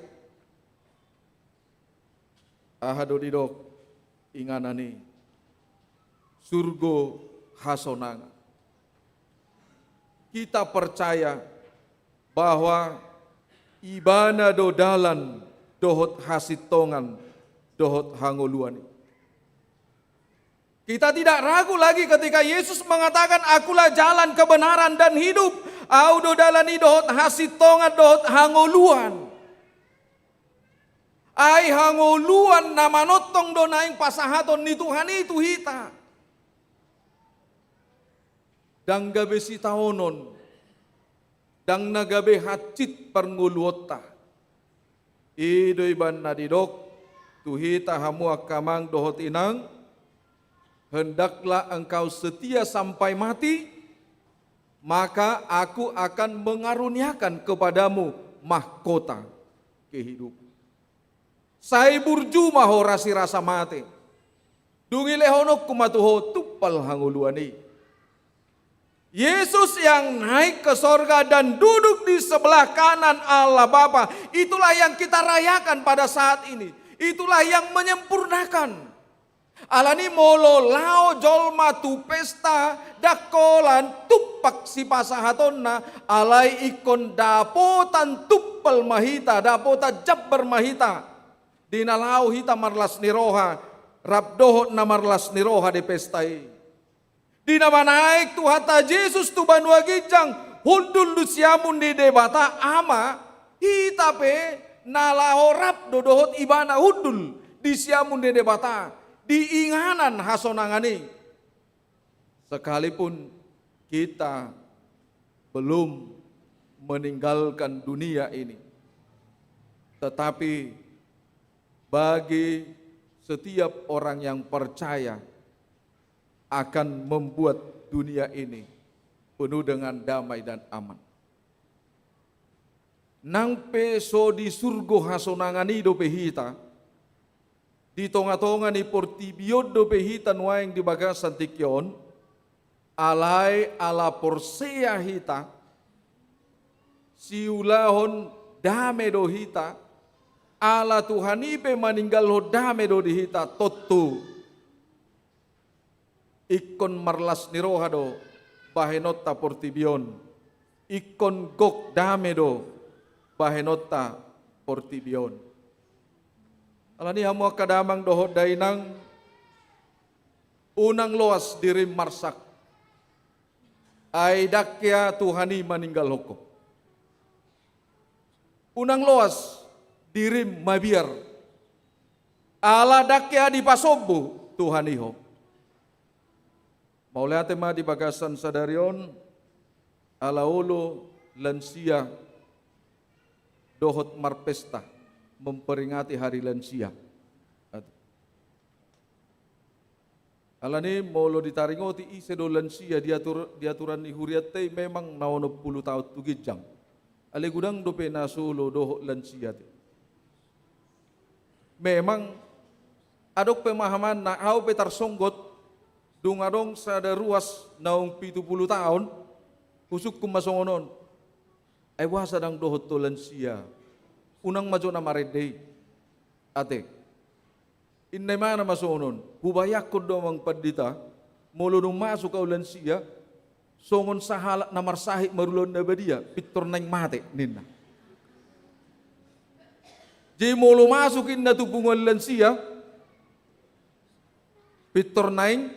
Aha do didok inganan i? Surgo hasonangan. Kita percaya bahwa Ibana do dalan dohot hasintongan dohot hangoluan i. Kita tidak ragu lagi ketika Yesus mengatakan, "Akulah jalan, kebenaran, dan hidup." Au do dalan i dohot hasintongan dohot hangoluan. Ai hangoluan na manongtong do naeng pasahaton ni Tuhan i tu hita. Ndang gabe sitaonon, ndang na gabe hansit parngoluonta. I do ibana didok tu hita hamu angka amang dohot inang, "Hendaklah engkau setia sampai mati, maka Aku akan mengaruniakan kepadamu mahkota kehidupan." Sai burju ma ho rasirasa mate. Dung i lehononku ma tu ho tumpal hangoluan i. Yesus yang naik ke sorga dan duduk di sebelah kanan Allah Bapa, itulah yang kita rayakan pada saat ini. Itulah yang menyempurnakan. Alani molo laho jolma tu pesta, ndang holan tumpak sipasahatonna, alai ingkon dapotan tumpal ma hita, dapotan jambar ma hita. Di na laho hita marlas ni roha, rap dohot na marlas ni roha di pesta i. Di na manaek Tuhanta Jesus tu banua ginjang, hundul di siamun ni Debata Ama, hita pe na laho rap do dohot Ibana hundul di siamun ni Debata, di inganan hasonangan i. Sekalipun kita belum meninggalkan dunia ini, tetapi bagi setiap orang yang percaya, akan membuat dunia ini penuh dengan damai dan aman. Nang pe so di surgo hasonangan i dope hita, di tongatonga ni portibi on dope hita nuaeng di bagasan tingki on, alai ala porsea hita, siulahon dame do hita, ala Tuhan i pe maninggalhon dame do di hita, tontu ingkon marlas ni roha do bahenonta portibi on. Ingkon gok dame do bahenonta portibi on. Alani i hamu angka damang dohot dainang, unang loas dirim marsak. Ai ndang hea Tuhan i maninggalhon ho. Unang loas dirim mabiar. Ala ndang hea dipasombu Tuhan i ho. Mauliate ma di bagasan sadari on, ala olo lansia dohot marpesta memperingati hari lansia. Alani molo ditaringoti ise do lansia di atur-, di aturan ni hurianta i memang na onom pulu taon tu ginjang. Alai godang dope na so olo dohot lansia te. Memang adong pemahamanna, ahu pe tarsonggot, dung adong sada ruas naung pitu pulu taon, husungkun ma songon on. Ai boasa ndang dohot ho lansia? Unang ma jo na marende i. Ate. Inna imana ma songon on, hubayangkon do amang pandita, molo dung masuk ahu lansia, songon sahalak na marsahit marulaon na badia, pintor naeng mate, ninna. Jadi molo masuk inna tu punguan lansia, pintor naeng,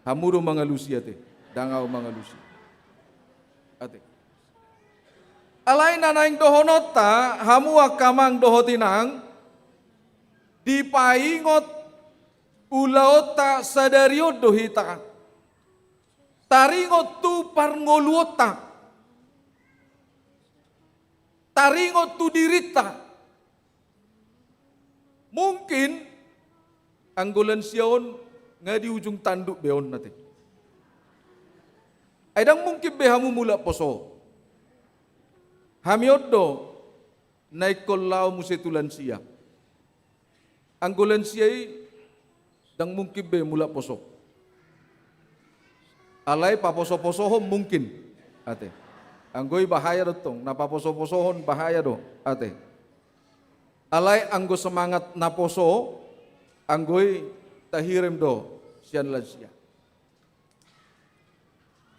hamu do mangalusi ate, ndang ahu mangalusi. Ate. Alai na naeng dohononta, hamu angka amang dohot inang, dipaingot ulaonta sadari on do hita. Taringot tu parngoluonta. Taringot tu dirinta. Mungkin anggo lansia on nga di ujung tanduk be on ate. Ai ndang mungkin be hamu mulak poso. Hami on do na ingkon laho muse tu lansia. Anggo lansia i ndang mungkin be mulak poso. Alai paposoposohon mungkin. Ate. Anggo i bahaya do tong, na paposoposohon bahaya do. Ate. Alai anggo semangat na poso, anggo i tahirem do sian lansia.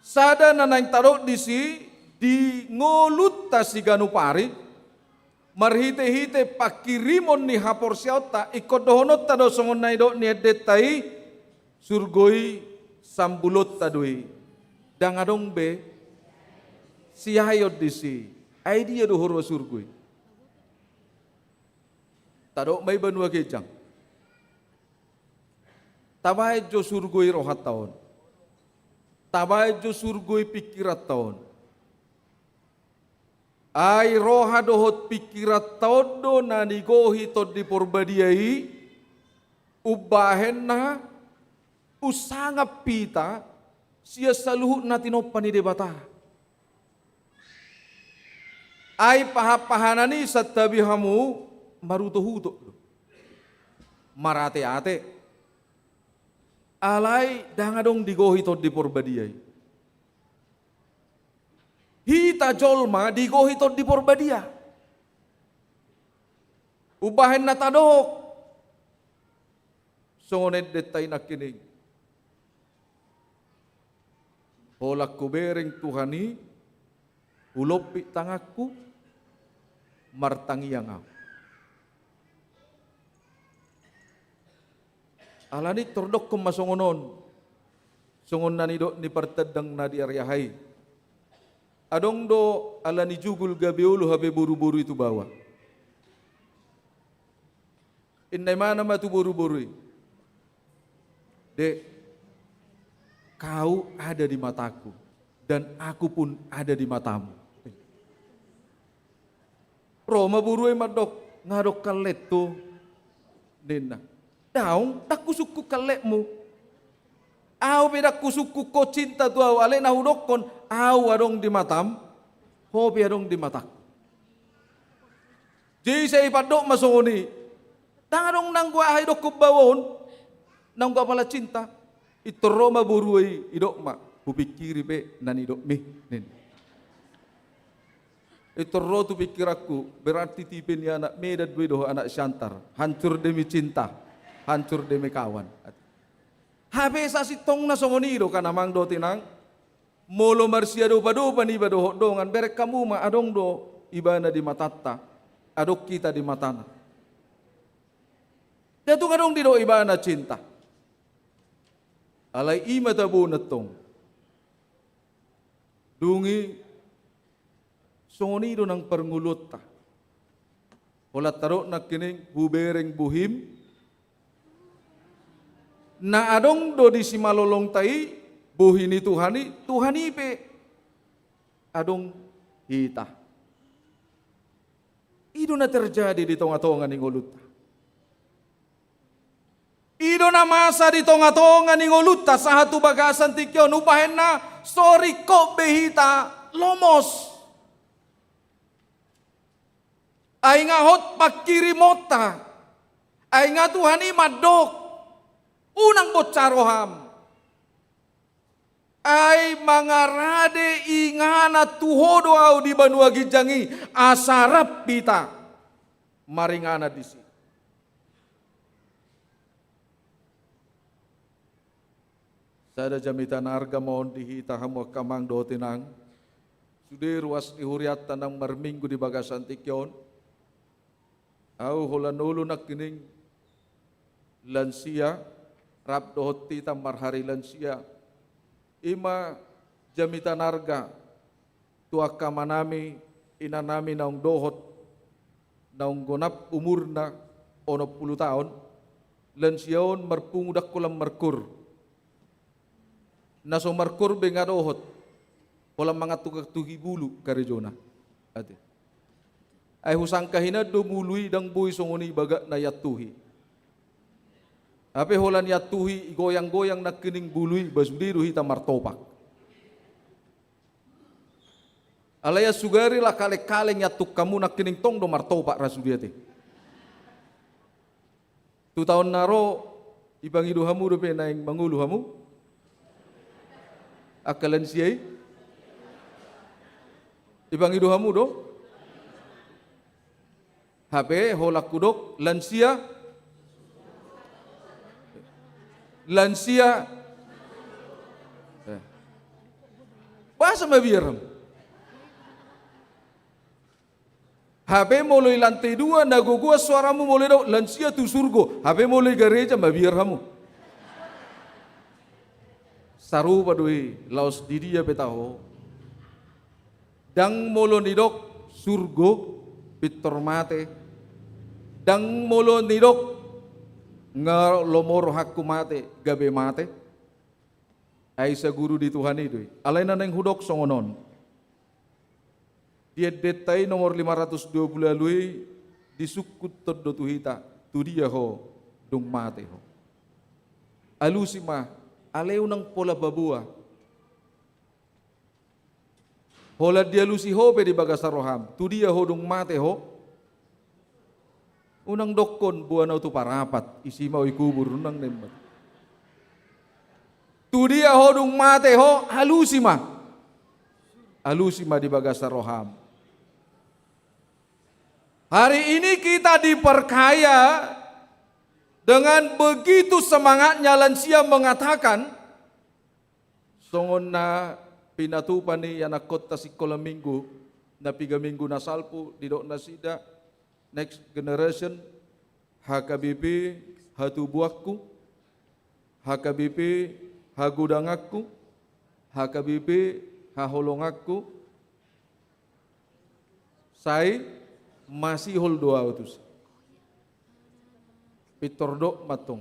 Sada na naeng tadok disi, di ngolunta siganup ari, marhitehite pangkirimon ni haporseaonta, ingkon dohononta do songon na nidok ni endenta i, surgo i sambulonta do i. Ndang adong be siaeon disi. Ai dia do huroha surgo i? Tadok ma i banua ginjang. Tabaen jo surgo i rohanta on. Tabaen jo surgo i pingkiranta on. Ai roha dohot pingkiranta on do na nigohi Tondi Porbadia i, umbahen na unsangap hita sian saluhut na tinompa ni Debata. Ai pahanpahanan i santabi hamu marutohuto do, marateate. Alai ndang adong digohi Tondi Porbadia i. Hita jolma digohi Tondi Porbadia. Umbahen na tadok songon endenta i nangkining. Holan hubereng Tuhan i, hulompit tanganku, martangiang ahu. Alani i tor dokkon ma songon on, songon na nidok ni partandang na di ari aha i. Adong do alani jugul gabe olo hape boruboru i tu baoa. Inna imana ma tu boruboru i, "Dek, kau ada di mataku, dan aku pun ada di matamu." Ro ma boru i mandok, "Nga adong kallet ho," ninna. "Daong, ndang husungkun kalletmu. Ahu pe ndang husungkun ho cinta tu ahu, alai na hudokkon, ahu adong di matam, ho pe adong di matangku." Jadi sai pandok ma songon i. Ndang adong nanggo aha didokkon baoa on, nanggo apala cinta. Intor ro ma boru i, idok ma, "Hupingkiri pe na nidokmi," ninna. Intor ro tu pingkiranku, berarti tipe ni anak Medan do i dohot anak Siantar. Hancur demi cinta, hancur demi kawan. Hape sasintongna songon i do kan amang dohot inang. Molo marsiadopadopan iba dohot dongan, bereng hamu ma, adong do ibana di matanta, adong hita di matana. Ndang tung adong didok ibana cinta. Alai i ma tabo na tong. Dung i songon i do nang parngoluonta. Holan tadok nangkining, "Hubereng bohim." Na adong do di simalolongta i, bohi ni Tuhan i, Tuhan i pe adong hita. I do na terjadi di tongatonga ni ngolunta. I do na masa di tongatonga ni ngolunta sahat tu bagasan tingki on, umbahen na so ringkot be hita lomos. Ai nga hot pangkirimonta. Ai nga Tuhan i mandok, "Unang bonsa roham. Ai mangarade inganan tu ho do ahu di banua ginjang i, asa rap hita maringanan disi." Sada jamita na arga ma on di hita hamu angka amang dohot inang. Sude ruas ni hurianta nang marminggu di bagasan tingki on. Ahu holan olo nangkining lansia, rap dohot hita marhari lansia. I ma jamita na arga tu angka amanami, inanami naung dohot, naung gonap umurna onom pulu taon, lansia on marpungu, ndang holan markur. Na so markur be nga dohot, holan mangantukantuhi bulu karejona. Ate. Ai husangka hinan do bulu i ndang boi songon i bagak na iantuhi. Hape holan iantuhi, igoyanggoyang nangkining bulu i, ba sude do hita martopak. Alai ia sugari la kalengkaleng iantuk hamu nangkining tong do martopak ra sude ate. Tu taon na ro, ipangido hamu dope naeng mangolu hamu? Angka lansia i? Ipangido hamu do? Hape holan hudok, lansia. Lansia. Eh. Boasa mabiar hamu? Hape molo i lantai dua, na gogo suaramu molo didok, lansia tu surgo. Hape molo i gareja, mabiar hamu. Sarupa do i, laos di dia pe taho. Ndang molo nidok surgo, pintor mate. Ndang molo nidok nga lomo rohangku mate, gabe mate. Ai saguru di Tuhan i do i. Alai na naeng hudok songon on. Di endenta i nomor lima ratus dua puluh ualu i, disungkun do tu hita, tu dia ho dung mate ho. Alusi ma, alai unang pola paboa. Holan dialusi ho pe di bagasan roham, tu dia ho dung mate ho. Unang dokkon boanau tu Parapat, isi ma ho i kubur, unang ninna. Tu dia ho dung mate ho, alusi ma. Alusi ma di bagasan roham. Hari ini kita diperkaya dengan begitu semangatnya lansia mengatakan, songon na pinatupa ni anakkonta sikola minggu, na piga minggu na salpu, didok nasida, next generation, H K B P hatubuanku, H K B P hagodanganku, H K B P haholonganku, sai masihol do ahu tusi. Pintor dok ma tong,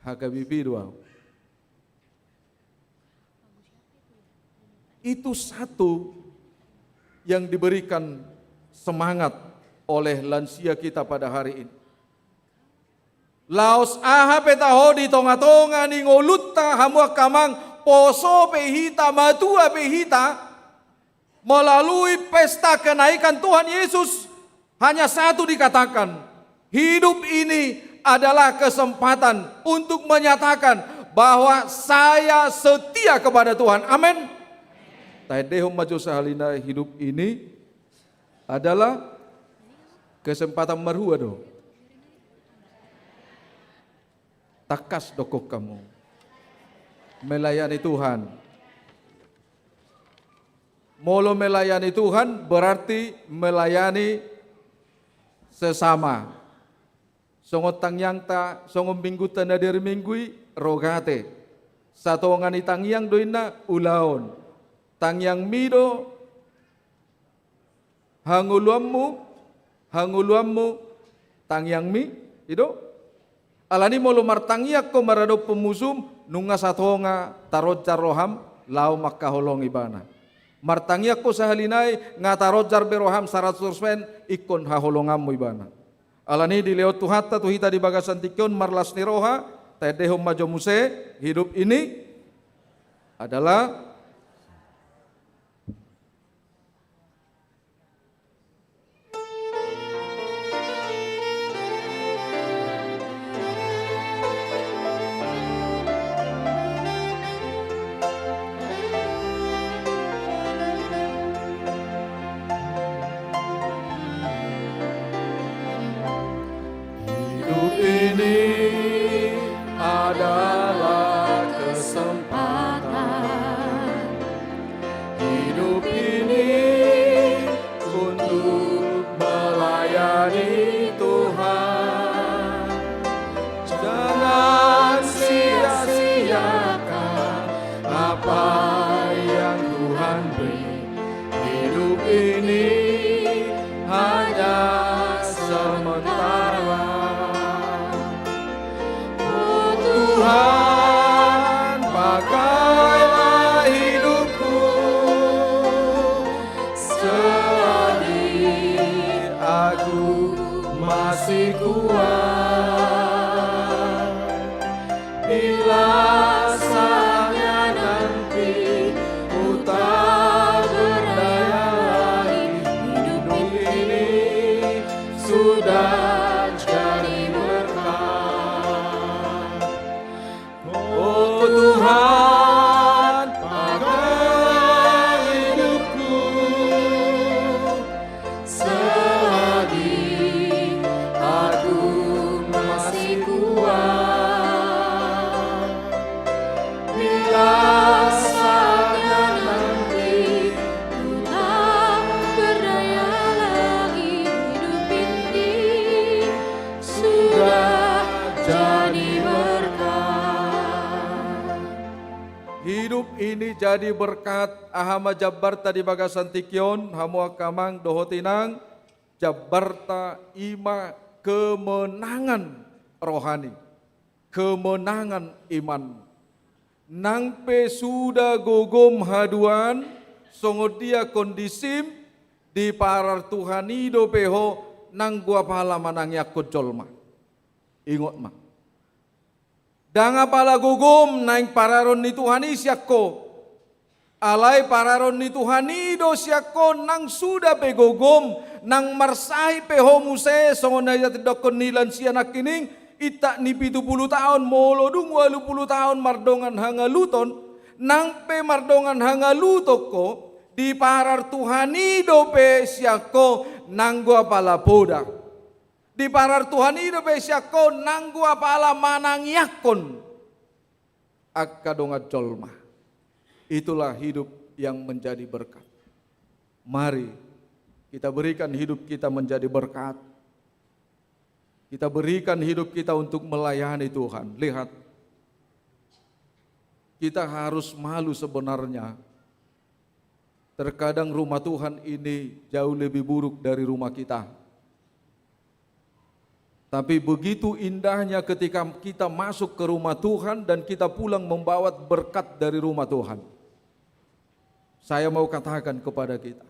H K B P do ahu. Itu satu yang diberikan semangat oleh lansia kita pada hari ini. Laos aha pe taho di tonga-tonga ni ngolunta, hamu angka amang, poso pe hita, matua pe hita, melalui pesta kenaikan Tuhan Yesus, hanya satu dikatakan, hidup ini adalah kesempatan untuk menyatakan bahwa saya setia kepada Tuhan. Amin. Taendehon ma jo sahali nai, hidup ini adalah kesempatan, marhua do? Tangkas dokkon hamu. Melayani Tuhan. Molo melayani Tuhan berarti melayani sesama. Songon tangiangta, songon minggunta na di ari Minggu i, Rogate. Satonga ni tangiang do inna ulaon. Tangiangmi do hangoluanmu, hangoluanmu tangiangmi, i do? Alani molo martangiang ho maradophon musum, nunga satonga taronjar roham laho mangkaholongi ibana. Martangiang ho sahali nai, nga taronjar be roham saratus persen, ingkon haholonganmu ibana. Alani dilehon Tuhanta tu hita di bagasan tingki on marlas ni roha, taendehon ma jo muse, hidup ini adalah Hidup ini adalah kesempatan. Hidup ini untuk melayani Tuhan. Jangan sia-siakan apa yang Tuhan beri. Hidup ini hanya sementara. Oh Tuhan, pakailah hidupku selagi aku masih kuat. Bila saatnya nanti ku tak berdaya lagi, hidup ini sudah jadi berkat. Oh Tuhan, pakai hidupku selagi aku masih kuat. Bila saatnya nanti ku tak berdaya lagi, hidup ini sudah jadi berkat. Hidup ini jadi berkat, aha ma jambarta di bagasan tingki on, hamu angka amang dohot inang, jambarta i ma kemenangan rohani, kemenangan iman. Nang pe suda gogom haduan, songon dia kondisim, diparar Tuhan i dope ho nanggo apala manangiangkon jolma. Ingot ma. Ndang apala gogom naeng pararon ni Tuhan i sian ho. Alai pararon ni Tuhan i do sian ho nang suda pe gogom, nang marsahit pe ho muse, songon na didokkon ni lansia nangkining, intak ni pitu pulu taon, molo dung ualu pulu taon mardongan hangaluton, nang pe mardongan hangaluton ho, diparar Tuhan i dope sian ho nanggo apala poda. Diparar Tuhan i dope sian ho nanggo apala manangiangkon angka dongan jolma. Itulah hidup yang menjadi berkat. Mari kita berikan hidup kita menjadi berkat. Kita berikan hidup kita untuk melayani Tuhan. Lihat, kita harus malu sebenarnya. Terkadang rumah Tuhan ini jauh lebih buruk dari rumah kita. Tapi begitu indahnya ketika kita masuk ke rumah Tuhan dan kita pulang membawa berkat dari rumah Tuhan. Saya mau katakan kepada kita,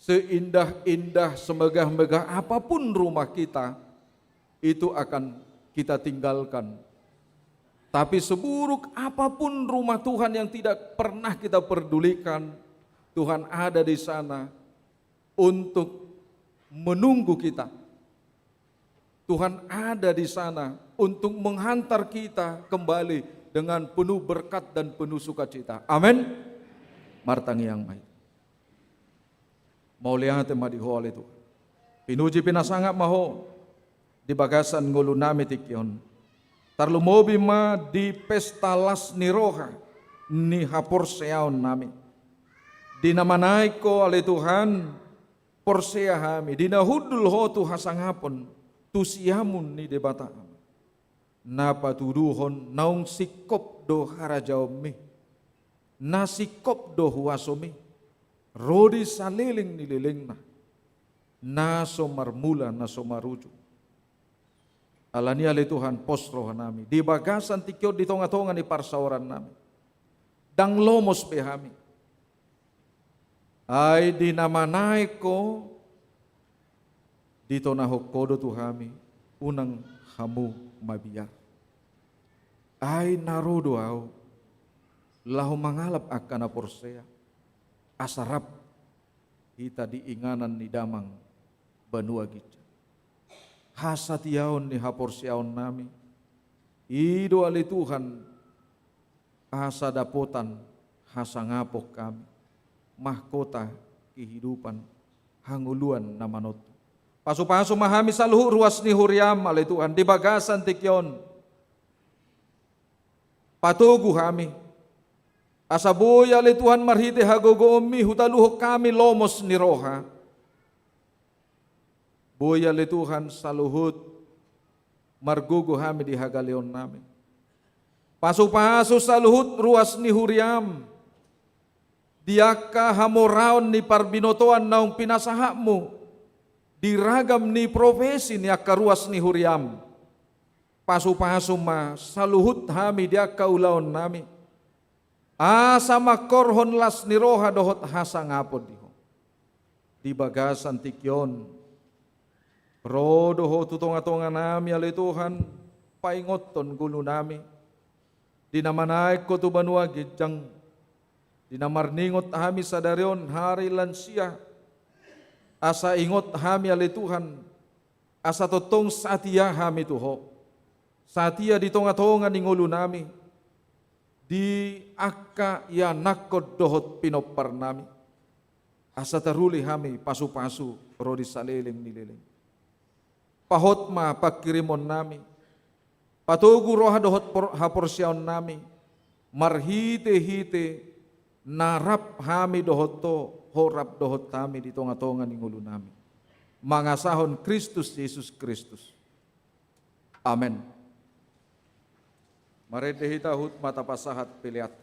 seindah-indah, semegah-megah apapun rumah kita, itu akan kita tinggalkan. Tapi seburuk apapun rumah Tuhan yang tidak pernah kita pedulikan, Tuhan ada di sana untuk menunggu kita. Tuhan ada di sana untuk menghantar kita kembali dengan penuh berkat dan penuh sukacita. Amin. Martangiang ma hita. Mauliate ma di Ho ale Tuhan. Pinuji pinasangap ma Ho di bagasan ngolunami tingki on. Tarlumobi ma di pesta las ni roha ni haporseaonnami. Di na manaek Ho ale Tuhan, porsea hami, di na hundul Ho tu hasangapon, tu siamun ni Debata Ama. Na patuduhon naung singkop do harajaonmi, na singkop do huasomi, ro di saleleng ni lelengna, na so marmula, na so marujung. Alani i ale Tuhan, pos rohanami di bagasan tingki on, di tonga-tonga ni parsaorannami. Ndang lomos be hami. Ai di na manaek Ho, ditonahon Ho do tu hami, unang hamu mabiar. Ai na ro do ahu, laho mangalap angka na porsea, asa rap hita di inganan ni damang banua ginjang. Hasatiaon ni haporseaonnami, i do ale Tuhan, asa dapotan hasangapon hami, mahkota kehidupan, hangoluan na manontu. Pasu-pasu ma hami saluhut ruas ni huriam ale Tuhan, di bagasan tingki on. Patogu hami, asa boi ale Tuhan marhite hagogoonmi hutaluhon hami lomos ni roha. Boi ale Tuhan saluhut margogo hami di hagaleonnami. Pasu-pasu saluhut ruas ni huriam, di angka hamoraon ni parbinotoan naung pinasahatmu di ragam ni profesi ni angka ruas ni huriam. Pasu-pasu ma saluhut hami di angka ulaonnami, asa mangkorhon las ni roha dohot hasangapon di Ho. Di bagasan tingki on, ro do Ho tu tonga-tonganami ale Tuhan, paingothon ngolunami, di na manaek Ho tu banua ginjang, di na marningot hami sadari on hari lansia, asa ingot hami ale Tuhan, asa tongtong satia hami tu Ho. Satia di tonga-tonga ni ngolunami, di angka ianakhon dohot pinomparnami. Asa taruli hami pasu-pasu ro di saleleng ni leleng. Pahot ma panghirimonnami. Patogu roha dohot por-, haporseaonnami. Marhite-hite na rap hami dohot Ho, Ho rap dohot hami di tonga-tonga ni ngolunami. Mangasahon Kristus Jesus Kristus. Amen. Marende hita huhut ma tapasahat pelean.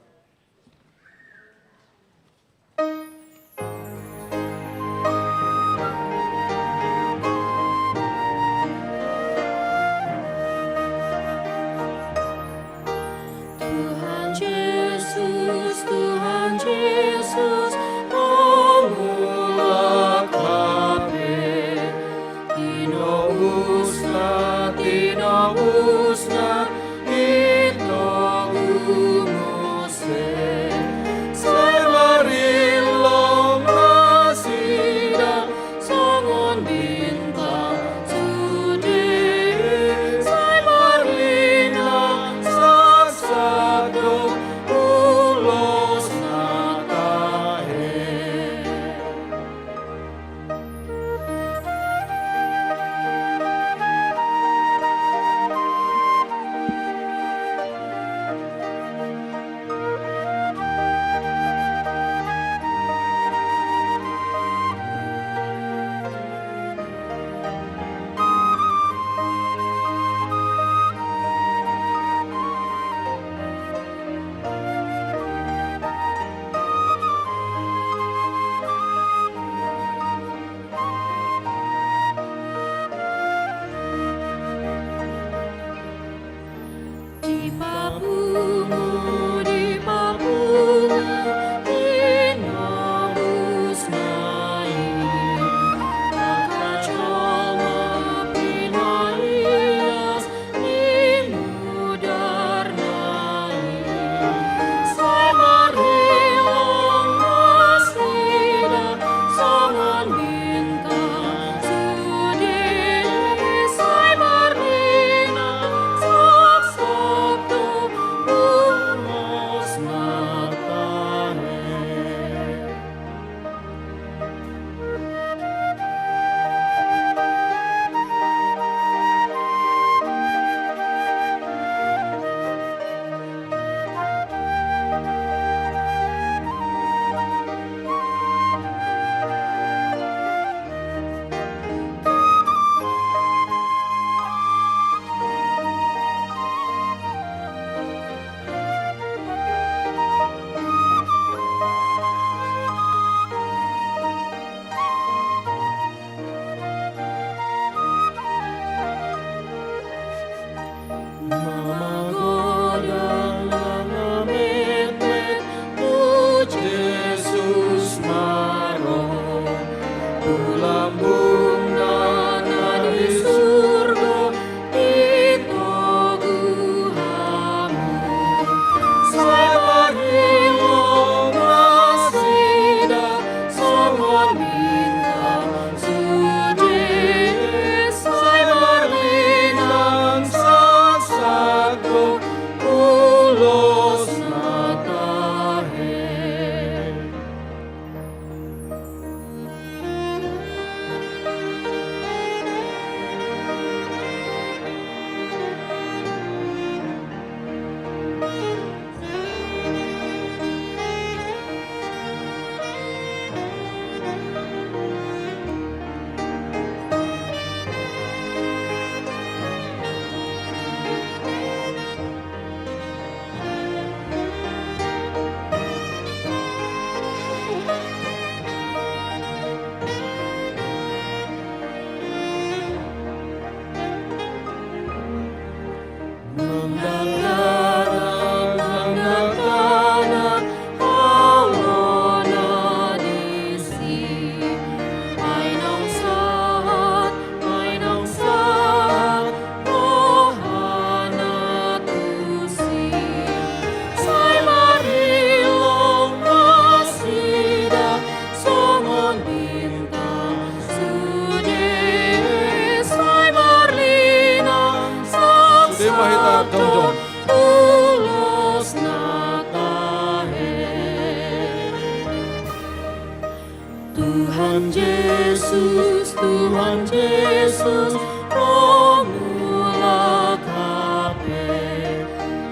Tuhan Jesus, Tuhan Jesus, Ro mulak hape.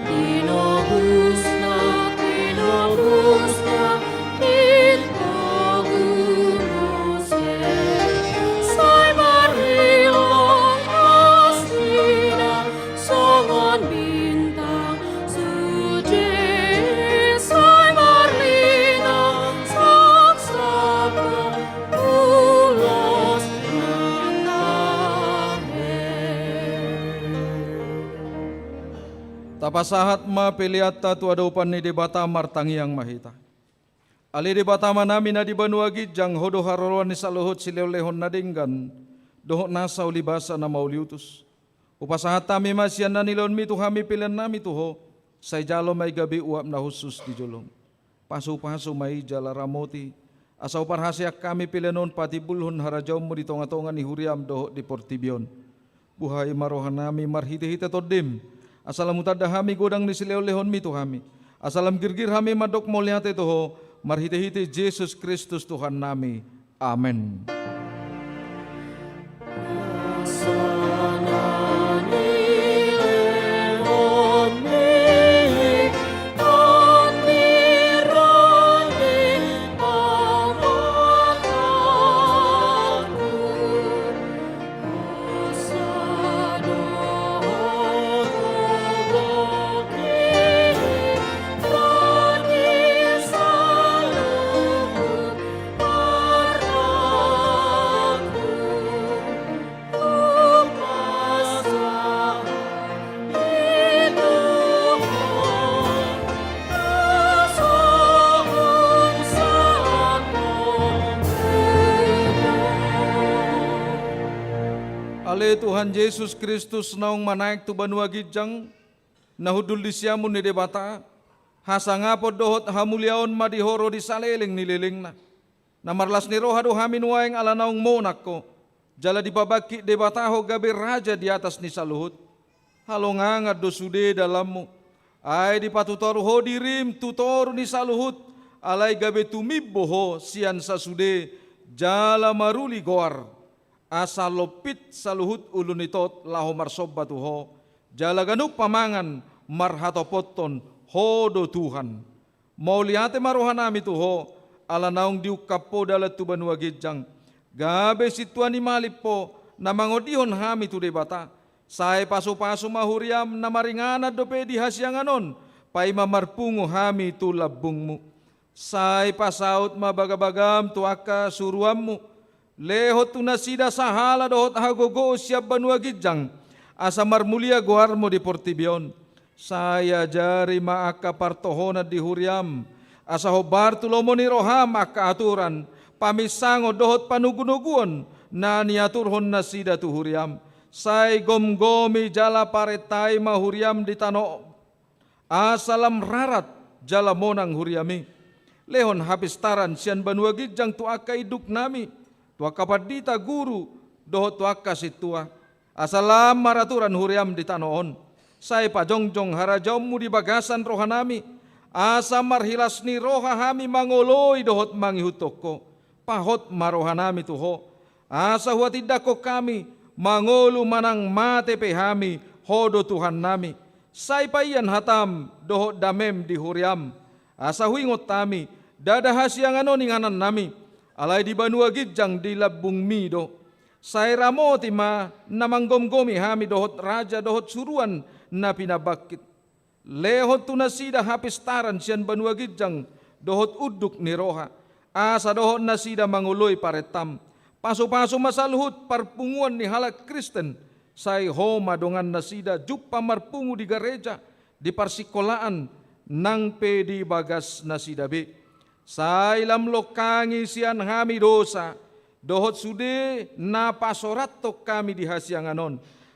Tinobusna, tinobusna, tinobusna. Sai marlindang asina, songon bintang sude, sai marlindang saksap ulos ni tahe. Tapasahat ma peleanta tu adopan ni Debata. Martangiang ma hita. Ale Debata Amanami na di banua ginjang, Ho do haroroan ni saluhut silehonlehon na denggan dohot nasa ulibasa na mauliutus. Hupasahat hami ma sian na nilehonMi tu hami peleannami tu Ho, sai jalo ma i gabe uap na hushus di joloM. Pasupasu ma i jala ramoti, asa huparhaseang hami pelean on patimbulhon harajaonMu di tongatonga ni huriaM dohot di portibi on. Buhai ma rohanami marhitehite TondiM, asa lam hutanda hami godang ni silehonlehonMi tu hami, asa lam girgir hami mandok mauliate tu Ho, marhitehite Jesus Kristus Tuhannami. Amen. Ale Tuhan Jesus Kristus naung manaek tu banua ginjang, na hundul di siamun ni Debata, hasangapon dohot hamuliaon ma di Ho ro di saleleng ni lelengna. Na marlas ni roha do hami nuaeng ala naung monang Ho, jala dipabangkit Debata Ho gabe Raja di atas ni saluhut. Halongangan do sude dalanMu, ai dipatutoru Ho dirim tu toru ni saluhut, alai gabe tumimbo Ho sian sasude, jala maruli goar. Asa lompit saluhut ulu ni tot laho marsomba tu Ho, jala ganup pamangan marhatopothon Ho do Tuhan. Mauliate ma rohanami tu Ho, ala naung diungkap Ho dalan tu banua ginjang, gabe sintua ni malim Ho, na mangondihon hami tu Debata. Sai pasupasu ma huriaM na maringanan dope di hasiangan on, paima marpungu hami tu lambungMu. Sai pasaut ma bagabagaM tu angka suruanMu, lehon tu nasida sahala dohot hagogoon sian banua ginjang, asa marmulia goarMu di portibi on. Sai ajari ma angka partohonan di huriaM, asa hombar tu lomo ni rohaM angka aturan, paminsangon dohot panogunoguon na niaturhon nasida tu huriaM. Sai gomgomi jala parentai ma huriaM di tano on, asa lam rarat jala monang huriaM i. Lehon hapistaran sian banua ginjang tu angka induknami, tu angka pandita, guru, dohot tu angka sintua, asa lam maraturan huriaM di tano on. Sai pajongjong harajaonMu di bagasan rohanami, asa marhilas ni roha hami mangoloi dohot mangihuthon Ho. Pahot ma rohanami tu Ho, asa huhatindangkon hami, mangolu manang mate pe hami, Ho do Tuhannami. Sai paian hataM dohot dameM di huriaM, asa huingot hami, ndada hasiangan on inganannami, alai di banua ginjang di lambungMi do. Sai ramoti ma na manggomgomi hami dohot raja dohot suruan na pinabangkit. Lehon tu nasida hapistaran sian banua ginjang dohot unduk ni roha, asa dohot nasida mangoloi parentaM. Pasupasu ma saluhut parpunguan ni halak Kristen, sai Ho ma dongan nasida jumpa marpungu di gareja, di parsingkolaan, nang pe di bagas nasida be. Sai lam longkangi sian hami dosa, dohot sude na pasorathon hami di hasiangan on,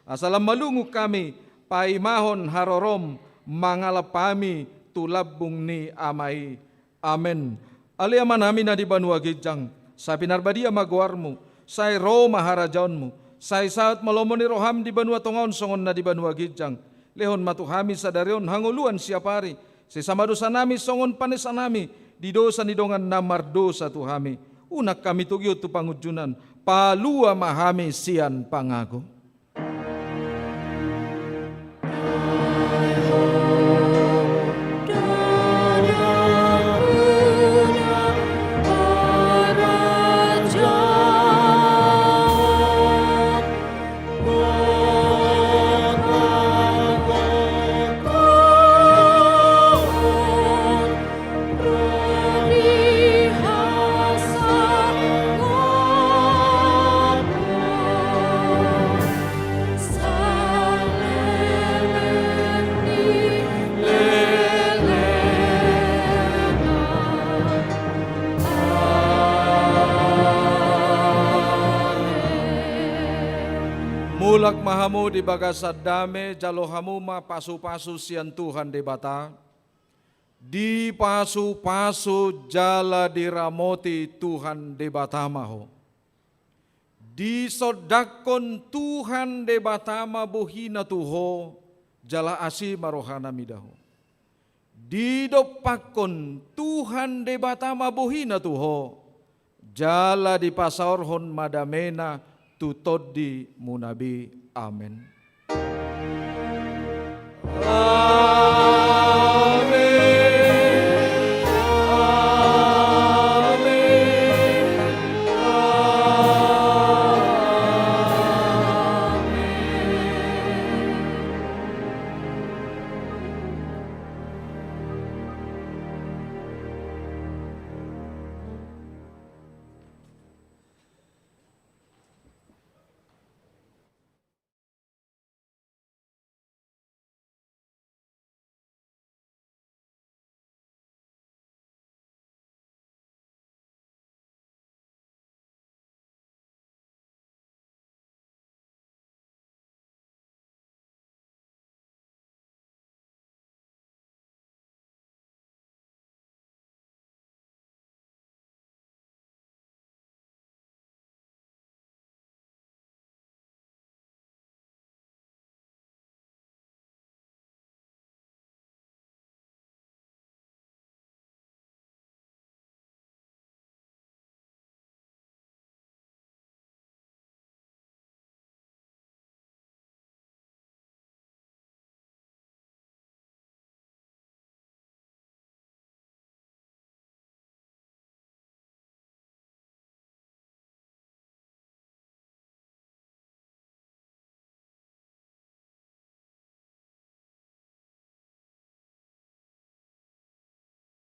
asa lam malungun hami paimahon haroroM mangalap hami tu lambung ni Ama i. Amen. Ale Amanami na di banua ginjang, sai pinarbadia ma goarMu, sai ro ma harajaonMu, sai saut ma lomo ni rohaM di banua tonga on songon na di banua ginjang. Lehon ma tu hami sadari on hangoluan siapari, sesa ma dosanami songon panesanami di dosa ni dongan na mardosa tu hami. Unang hami togihon tu pangunjunan, palua ma hami sian pangago. Mulak ma hamu di bagasan dame, jalo hamu ma pasupasu sian Tuhan Debata. Dipasupasu jala diramoti Tuhan Debata ma ho. Disondangkon Tuhan Debata ma bohina tu ho, jala asi ma rohana mida ho. Didompakkon Tuhan Debata ma bohina tu ho, jala dipasaorhon ma damena tu tondimuna be. Amen.